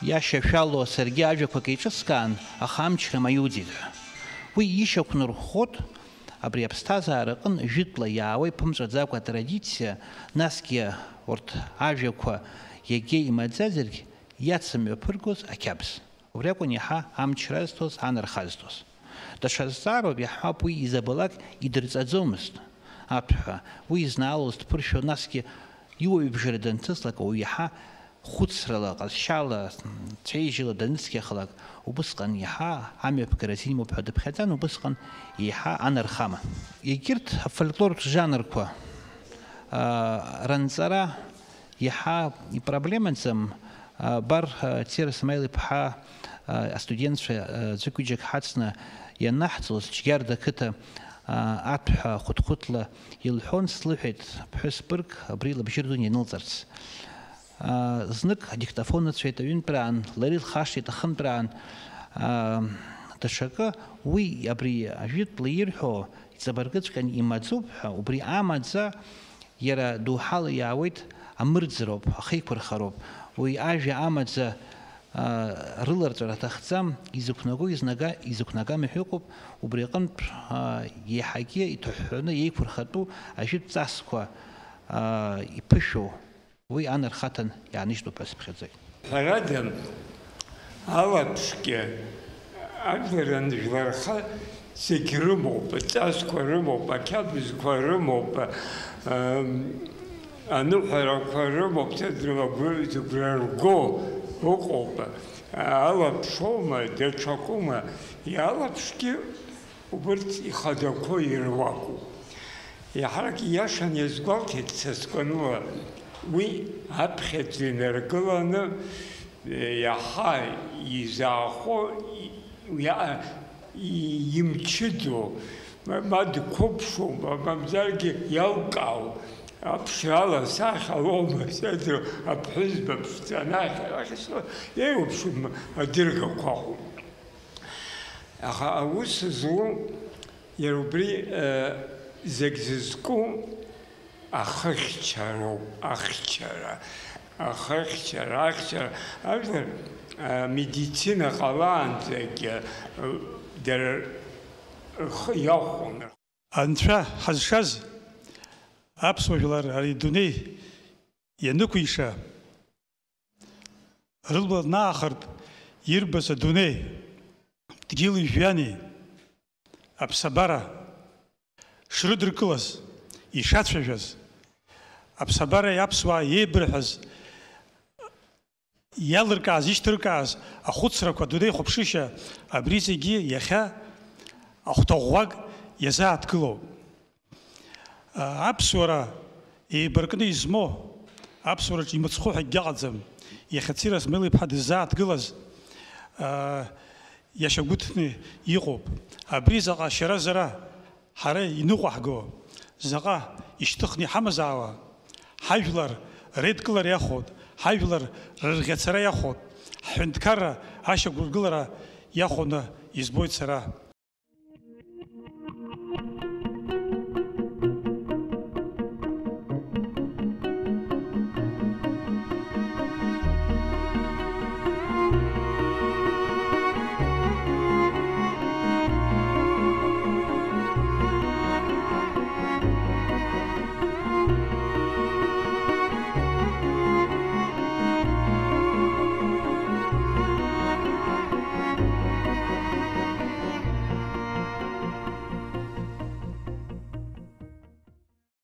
иашьашәало саргьы ажәақәак еиҿыскаан, аха амчра маиуӡеит ҳәа. Уи ишьақәнарӷәӷәоит абри аԥсҭазаара аҟын жәытәла иаауа иԥымҵәаӡакәа атрадициа, насгьы урҭ ажәақәа иагьа имаӡазаргь, иацымҩаԥыргоз ақьабз. Убри акәын иаҳа амчра азҭоз, анарха азҭоз. Даҽа зҵаароуп, иаҳҳәап, уи изабалак идырҵаӡомызт аҭәҳәа, уи изнаалоз дԥыршәо, насгьы иуаҩыбжара данҭыслак, ауаҩ иаҳа хәыцрала, ҟазшьала, цәеижьла даныцқьахалак, убысҟан иаҳа амҩаԥгара азин имоуп ҳәа дыԥхьаӡан, убысҟан еиҳа анарха аман. Егьырҭ афольклортә жанрқәа, аа, ранҵара Иаҳа ипроблемаӡам, а, бар, а, Цера Смаил-иԥҳа, а, астудентцәа, а, ӡәык-ҩыџьак ҳацны ианаҳҵоз, Џьгьарда ақыҭа, а, аҭәҳәа хәыҭхәыҭла илҳәон, слыҳәеит, ԥҳәыс бырг абри лыбжьы рдун ианылҵарц. А, знык адиктофон ыцәеит аҩынтәраан, лара илхашҭит ахынтәраан, а, даҽакы, уи абри ажәытә лаирҳәо иҵабыргыҵәҟьан имаӡоуп ҳәа, убри амаӡа Иара доуҳала иаауеит, амырӡроуп, ахеиқәырхароуп. Уи ажәа амаӡа, а, рыларҵәара аҭахӡам, изықәнаго изнага, изықәнагам ҳәа иҟоуп, убри аҟынтә, а, иаҳагьы иҭыҳәҳәаны иеиқәырхатәу ажәытә ҵасқәа, а, иԥышәоу, уи анархаҭан иааныжьтәуп ҳәа сыԥхьаӡоит. Ҳәарада, алаԥшгьы, ажәлар анжәларха зегь рымоуп, аҵасқәа рымоуп, ақьабзқәа рымоуп, ам, аныҳәарақәа рымоуп, сыдрала гәы-, зыгәра рго ыҟоуп. Алаԥшоума, даҽакума, иалаԥшгьы Убырҭ ихадақәоу ируакуп. Еиҳарак ииашан иазгәалҭеит са сгәаныла, уи аԥхьаӡа инаргыланы, иаҳа изаахәо, иа-, имчыдоу, ма, ма дқәыԥшу, ма, мамзаргьы иалкаау, аԥшрала сахьа лоума, сеидру, аԥҳәызба ԥшӡа анахь, арахь, еиуеиԥшым адыргақәа ыҟоуп. Аха аус злоу иара убри, э, зегь зызку ахыхьчароуп, ахьчара, ахыхьчара, ахьчара. Ажәлар, э, медицина ҟалаанӡагь, э, дара рхы иахәон. Анцәа ҳазшаз аԥсуа жәлар ари адунеи ианықәиша, рыбла наахыртә Ирбаз адунеи, дгьыли жәҩани, аԥсабара шрыдыркылаз, ишацәажәаз, аԥсабареи аԥсуаа иеибырҳәаз, иалыркааз, ишьҭыркааз ахәыцрақәа, адунеихәаԥшышьа, абри зегьы иахьа ахәҭаӷәӷәак иазааҭгылоуп. Аԥсуара еибаркны измоу, аԥсуараҿы имыцхәу ҳәа акгьы ыҟаӡам. Иахьа Цира Смел-иԥҳа дыззааҭгылаз, аа, иашьагәыҭны иҟоуп. Абри заҟа шьаразара ҳара иныҟәаҳго, заҟа ишьҭыхны иҳамазаауа, ҳажәлар реидкылара иахәоит, ҳажәлар рырӷьацара иахәоит, ҳҳәынҭқарра ашьақәыргылара иахәоны избоит сара.